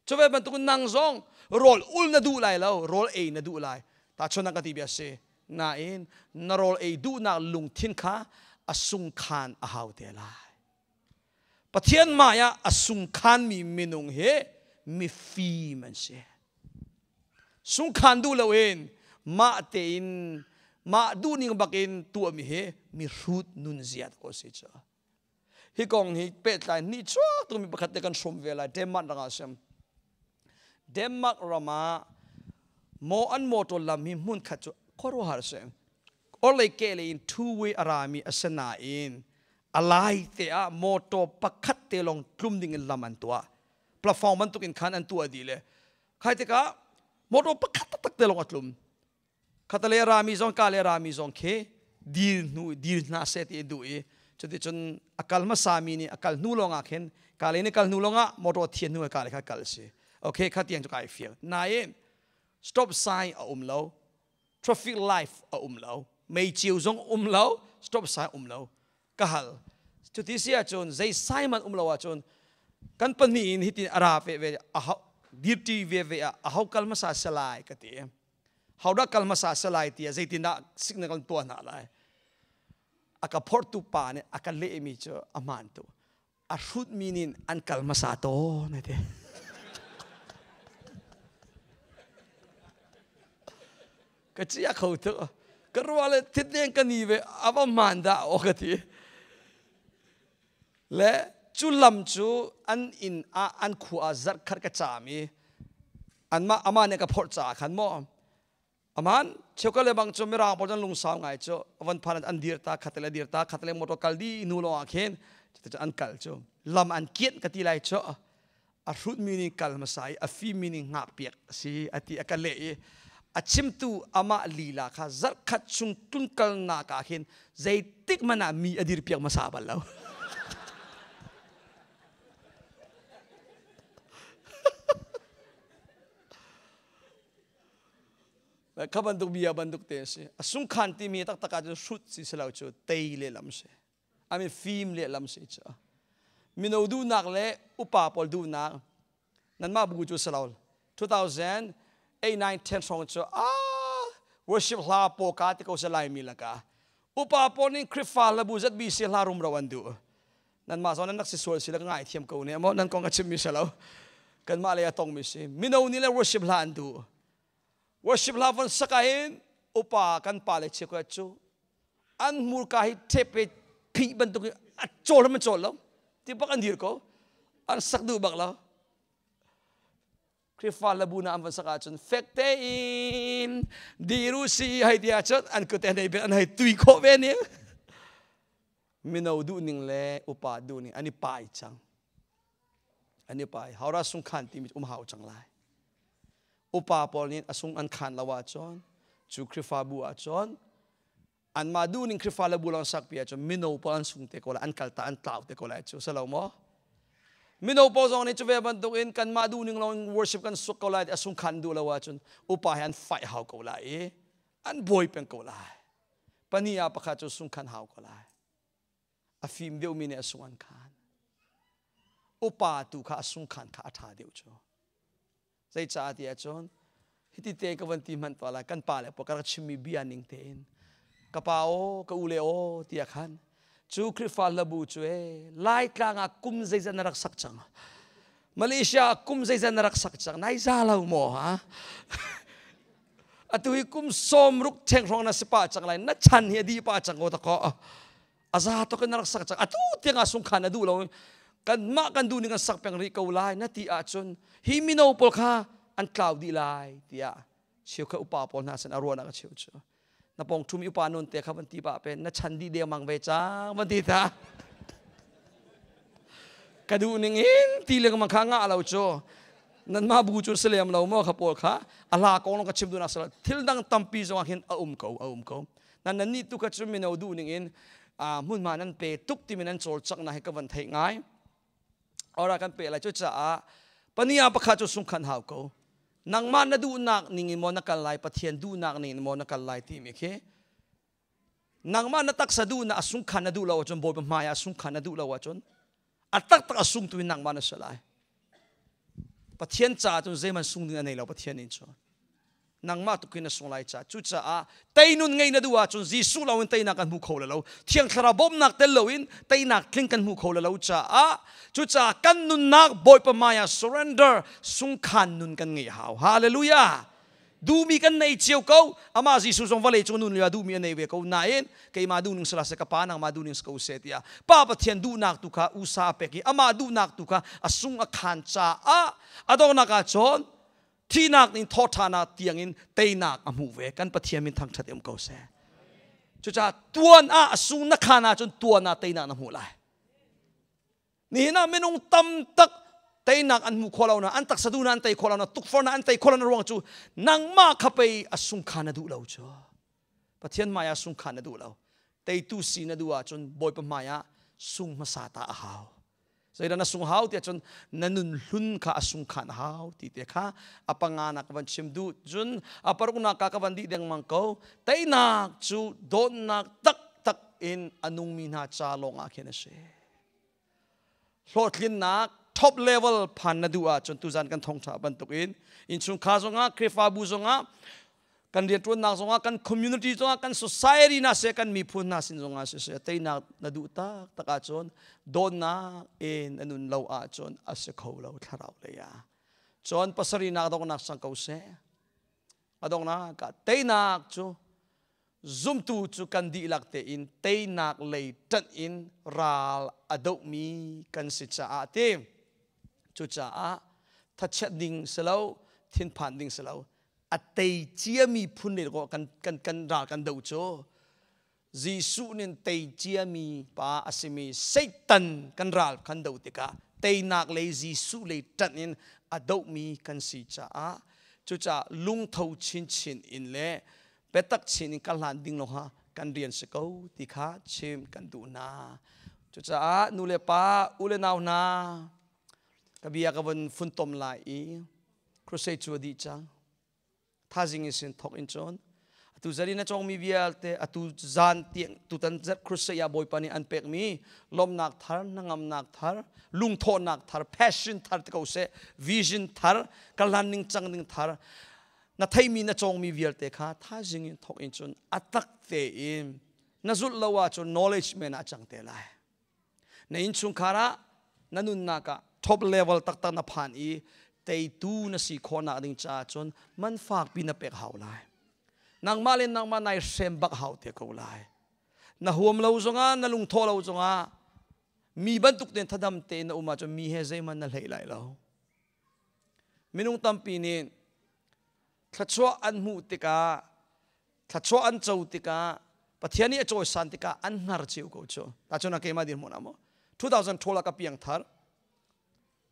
Cu ve bantukin nang zong rawl ul na duh lai lo, rawl ei na duh lai. Tahchunhnak ka ti bia si. Nain na rawl ei duhnak lungthin kha a sungkhan a hau te lai. Pathian hmai ah a sungkhanmi minung hi mifim an si. Sungkhan duh loin mah tein mah duhning bakin tuahmi hi mihrut nunzia ko si cu. Hi kong hi pehtlai ni chuak tumi pakhat te kan hrawm ve lai Denmark ram ah sim. Denmark ram ah mo an motor lam hi hmun khat cu khuaruahhar si. Orlei ke lei in two way a rami a si nain a lai te ah motor pakhat te lawng tlum ding in lam an tuah. Platform bantuk in khan an tuah dih le khai tikah motor pakhat taktak te lawng a tlum. Khatale rami zong ka le rami zong khi dir hnu dir hna seh ti duh i cuticun a kal hmasa mi nih a kal hnu lawng ah khin ka le nih kal hnu lawng ah motor thian hnu ka le kha kal si. Okay, kha tiang cu kai fiang. Nain stop sign a um lo, traffic light a um lo, mei ceu zong um lo, stop sign um lo. Ka hal. Cuti si ahcun zei sign man um lo ahcun kan pahnih in hitin a ra ve ve a dirti ve ve ah a ho kal hmasa salai ka ti. Hodah kal hmasa salai ti ah zeitindah signal kan tuah hna lai. A ka phortu pa nih a ka lehmi cu a hmaan tu. A hrutmi nih an kal hmasa tawn a ti. Ka chia kho tuk. Ka ruah le thit ka ni ve a va hmaan dah aw ka ti. Le cu lam cu an inn ah an khua ah zarh khat ka caam i anmah amah nih ka phorh caah khan maw aman cheukhat le bang cu mirang pawl cun lungsau ngai cu van phan an dir ta khat le dir ta khat le motor kal di nu lawng ah khin cuticun an kal cu lam an kianh ka ti lai cu a hrutmi nih kal hmasa i a fimmi nih ngak piak a si a ti a ka leh i a chimtu amah lila kha zarhkhat chung tlunkalnak ah khin zeitik hmanh ah mi a dir piak hmasa bal lo. Kha bantuk bia bantuk te a si. A sungkhan timi taktak ah cun hrut si si lo cu tei lehlam si. I mean fim lehlam si cu. Mino duhnak le upa pawl duhnak nanmah bu cu si lo. 2008 9 10 hrawng cu ah worship hla paw ka ti ko se Laimi laka. Upa pawl nih Khrihfa hlabu ZBC hla rumro an duh. Nanmah zong nan rak si sual si le ka ngaithiam ko ne maw nan kong ka chimmi si lo. Kanmah lei a tongmi si. Mino nih le worship hla an duh. Worship hla von sak ahhin upa kan pa le chiakhat cu an hmurka hi ṭhep i phih bantuk in a cawl hram cawl lo ti bak an dir ko an sak duh bak lo. Khrihfa labu na an van sak ahcun fek tein dir u si hei ti ahcun an kut an hei an hei tui khawh ve ning. Mino duhning le upa duhning an i pai cang. An i pai. Haura sungkhan timi um hau cang lai. Upa pawl nih a sung an khan lo ahcun cu Khrihfabu ahcun anmah duhning Khrihfa le bu lawng sakpi ahcun mino pawl an sung te ko lai, an kal ta an tlau te ko lai cu si lo maw? Mino pawl zong nih cu ve bantukin kanmah duhning lawng worship kan suk ko lai ti a sungkhan duh lo ahcun upa he an fight hau ko lai i an buai peng ko lai. Pahnih ah pakhat cu sungkhan hau ko lai. A fim deuhmi nih a sung an khan. Upa tu kha a sungkhan kha a ṭha deuh cu. Zeicah ti ahcun hiti te ka van ti hmanh tuah lai kan pa le ka rak chimmi bia ning tein ka pa aw ka u le aw tiah khan cu Khrihfa hlabu cu e Laitlang ah kum zeizat na rak sak cang Malaysia ah kum zeizat na rak sak cang nai za lo maw ha atu hi kum 60 theng hrawng na si pah cang lai na chan hi a dih pah cang ko ta ko a za tuk in na rak sak cang atu tiang ah sungkhan na duh lo kanmah kan duh ning kan sak peng rih ko lai na ti ahcun hi mino pawl kha an tlau dih lai tiah cheukhat upa pawl hna sin a ruahnak a cheu cu na pong thum upa nun te kha van ti pah pen na chan dih dengmang ve cang van ti ta ka duh ning in ti lengmang kha ngah lo cu nanmah bu cu si lem lo maw kha pawl kha a hla kong ka chim duhnak sal thil dang tampi zong ah hin a um ko a um ko nan nan nih tu kha cu mino duh ning in hmunhma nan pe tuk timi nan cawlcangnak hi ka van theih ngai ora kan pe lai cu caah. Pania pakhat cu sungkhan hau ko. Nangmah na duhnak ning in maw na kal lai, Pathian duhnak ning in maw na kal lai timi khi nangmah na taksa duhnak a sungkhan na duh lo ahcun, Bawipa hmai ah sungkhan na duh lo ahcun, a taktak a sungtu in nangmah na si lai. Pathian caah cun zeihmanh sung ding a nei lo. Pathian in cun nangmah tuk in na sung lai ca. Cucaah teinun ngei na duh ahcun Jesuh lo in teinak kan hmu kho lo. Thiang Thlarau bawmhnak tel loin teinak tling kan hmu kho lo caah, cucaah kan nunnak Bawipa hmai ah surrender, sungkhan nun kan ngei hau. Hallelujah! Duhmi kan nei cio ko. Amah Jesuh zong vawlei cung nun lio ah duhmi a nei ve ko nain, keimah duhning sala se, ka pa nangmah duhning si ko seh tiah Pa Pathian duhnak tu kha usa a pek i amah duhnak tu kha a sung a khan caah a donghnak ah cun thihnak ning thawhṭhanak tiangin teinak a hmuh ve. Kan Pathian min thangṭhat um ko seh. Cucaah tuan ah a sung na khan ahcun tuan ah teinak na hmuh lai. Nihin ah minung tam tak teinak an hmu kho lo na, an taksa duh na an tei kho lo na, tukforh na an tei kho lo na ruang cu nangmah kha pei a sungkhan na duh lo cu. Pathian hmai ah sungkhan na duh lo. Teitu si na duh ahcun Bawipa hmai ah sung hmasa ta a hau. Zeidah na sung hau tiah cun na nun hlun kha a sungkhan a hau ti te kha a panga nak ka van chim duh. Cun a paruknak ka ka van dih dengmang ko. Teinak cu dawtnak taktak in a nungmi hna ca lawng ah khin a si. Hlawhtlinnak top level phan na duh ahcun, tuzan kan thawngṭha bantukin innchungkhar zongah, Khrihfabu zongah, kan rianṭuannak zongah, kan community zongah, kan society na se, kan miphun hna sin zongah siseh, teinak na duh tak tak ahcun dawtnak in na nun lo ahcun a si kho lo thlarau lei ah. Cun pasarihnak donghnak sang ko seh. A donghnak ah teinak cu zumtu cu kan dihlak tein teinak lei ṭanh in ral a dohmi kan si caah ti. Cucaah thachiat ding si lo, thinphan ding si lo. A tei ciami phun le kan kan kan ral kan do cu Jesuh nin tei ciami pa a simi Satan kan ral kan do tikah teinak lei, Jesuh lei ṭanh in a dohmi kan si caah, cucaah lungtho chinchin in le biatak chin in kan hlan ding lo ha kan rian si ko ti kha chim kan duh hna. Cucaah nu le pa, u le nau hna, ka bia ka vun funtom lai i crusade cu a dih cang. Thazing in sin thok in cun atu zari na cawngmi vialte, atu zan tiang, tutan zarh crusade ah Bawipa nih an pekmi lawmnak thar, hnangamnak thar, lungthawhnak thar, passion thar ti ko seh, vision thar, ka hlan ning cang ding thar na theimi, na cawngmi vialte kha thaizing in thok in cun a tak tein na zulh lo ahcun knowledge men ah cang te lai. Na innchungkhar ah, na nunnak ah top level taktak na phan i teitu na si khawhnak ding caah cun man fakpi na pek hau lai. Nangmah le nangmah nai hrem bak hau te ko lai. Na huam lo zongah, na lungthawh lo zongah, mi bantuk tein thadam tein na um ahcun mi he zeihmanh na hlei lai lo. Minung tampi nih thluachuah an hmuh tikah, thluachuah an co tikah, Pathian nih a cawisan tikah an hngar cio ko cu. Tahchun ah keimah dirhmun ah maw, 2012 ah ka piang thar.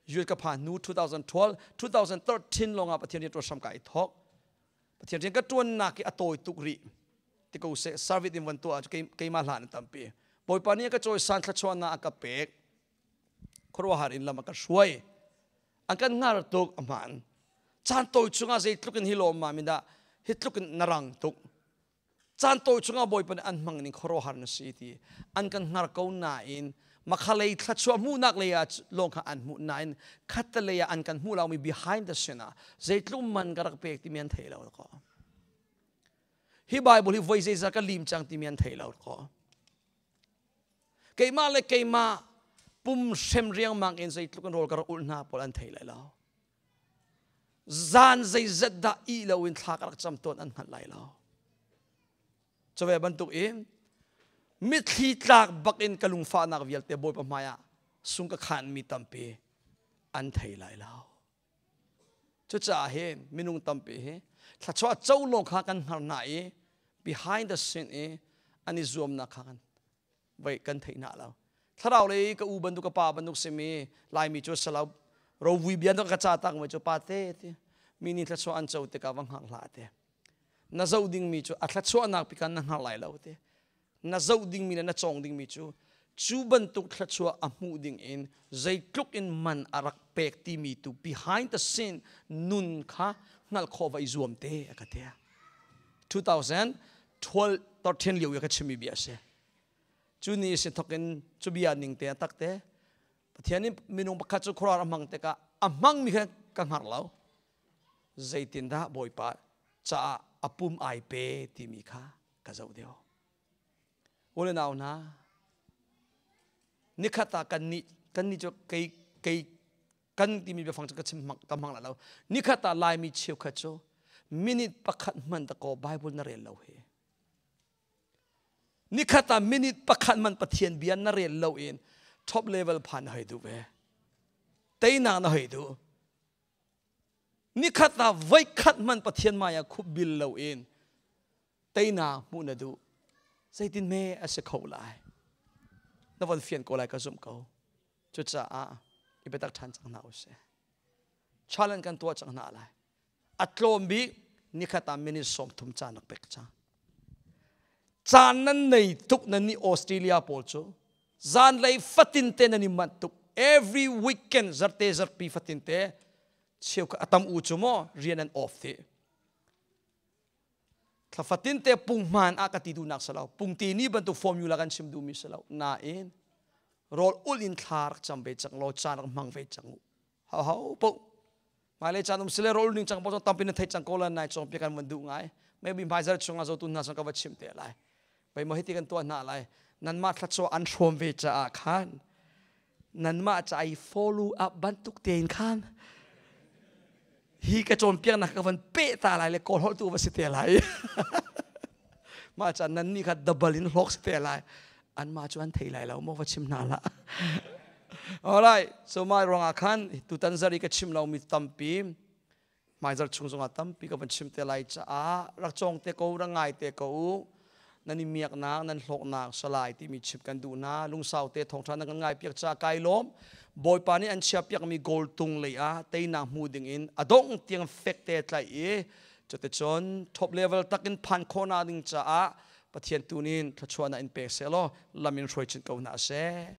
US ka phan hnu 2012, 2013 lawngah Pathian rian ṭuan hram ka i thawk. Pathian rian ka ṭuannak hi a tawi tuk rih ti ko seh. Service in van tuah keimah hlan tampi. Bawipa nih a ka cawisan, thluachuahnak a ka pek, khuaruahhar in lam a ka hruai. An kan hngar tuk. A hmaan, caan tawi chungah zeitluk in hi lawm ma min dah, hi tluk in na rang tuk, caan tawi chungah Bawipa nih an hmang ning khuaruahhar na si ti an kan hngar ko nain, makhalei thluachuah hmuhnak lei ah lawng kha an hmuh nain khattelei ah an kan hmuh lomi behind the scene ah zeitluk man ka rak pek timi an thei lo ko. Hi Bible hi voi zeizah ka lim cang timi an thei lo ko. Keimah le keimah pum hrem riangmang in zeitluk in rawl ka rak ulh hna pawl an thei lai lo. Zan zeizat dah ih lo in thla ka rak cam tawn an hngalh lai lo. Cuve bantuk in mitthli tlak bak in ka lungfahnak vialte Bawipa hmai ah sung ka khan mi tampi an thei lai lo. Cucaah hi minung tampi hi thluachuah co lawng kha kan hngar hna i behind the scene i an i zuamnak kha kan voi kan theih hna lo. Thlarau lei ka u bantuk, ka pa bantuk simi Laimi cu salau rovui bia ka ca tak mi cu pa te ti mi nih thluachuah an co tikah va hngak hlah te. Na zoh dingmi cu a thluachuahnak pikan na hngar lai lo te. Na zoh dingmi le na cawng dingmi cu Cu bantuk thluachuah a hmuh ding in zeitluk in man a rak pek timi tu behind the scene nun kha hngalh khawh va i zuam te a ka ti. 2012 13 lio i ka chimmi bia a si. Cu ni si thok in cu bia ning te a tak te. Pathian nih minung pakhat cu khuaruahhar a hmang tikah a hmangmi kha ka hngar lo. Zeitindah Bawipa caah a pum ai pe timi kha ka zoh deuh. U le nau hna, nikhat ah kan nih cu kei kei kan timi biafang cu ka chim ka hmang lo. Nikhat ah Laimi cheukhat cu minute pakhat hman ta ko Bible na rel lo hi. Nikhat ah minute pakhat man Pathian bia na rel lo in top level phan na hoi du ve. Teinak na hoi du. Nikhat ah voikhat man Pathian maya khup bil lo in teinak hmuh na duh. Zeitin me a si kho lai? Na von fian ko lai ka zumh ko. Cucaah i biatak ṭhan cang hna usih. Challenge kan tuah cang hna lai. A tlawm bik nikhat ah minute 30 caan rak pek cang. Caan nan nei tuk nan nih Australia pawl cu zanlei fatin te nan i manh tuk. Every weekend zarte zarpi fatin te cheu a tam u cu maw rian an off ti. Thla fatin te punghman ah ka ti duhnak si lo. Pungte ni bantuk formula kan chim duhmi si lo. Nain rawl ul in thla rak cam ve cang law caan rak hmang ve cang u. Ho ho po hmailei caan um sile rawl ning cang po tampi na thei cang ko la nai chong pi kan van duh ngai. Maybe hmaizar chungah zo tu hna sang ka va chim te lai. Bai mo hiti kan tuah hna lai. Nanmah thla an hrawm ve caah khan nanmah ca i follow up bantuk tein khan hi ka cawnpiaknak ka van peh ta lai le kawl holh tu va si te lai. Mah ca nan nih kha double in hlawk si te lai. Anmah cu an thei lai lo maw va chim hna lah. Alright, so mah ruangah khan tutan zari ka chim lomi tampi hmaizarh chung zongah tampi ka van chim te lai caah rak cawng te ko, rak ngai te ko u. Nan i miaknak, nan hlawknak salai timi chim kan duh hna. Lungsau te thawngṭha nan kan ngai piak caah kai lawm. Bawipa nih an chia piakmi goal tung lei ah teinak hmu ding in a dongh tiang fek te tlaih i cuticun top level takin phan khawhnak ding caah Pathian tu nin thluachuahnak in pek seh law lam in hruai chin ko hna seh.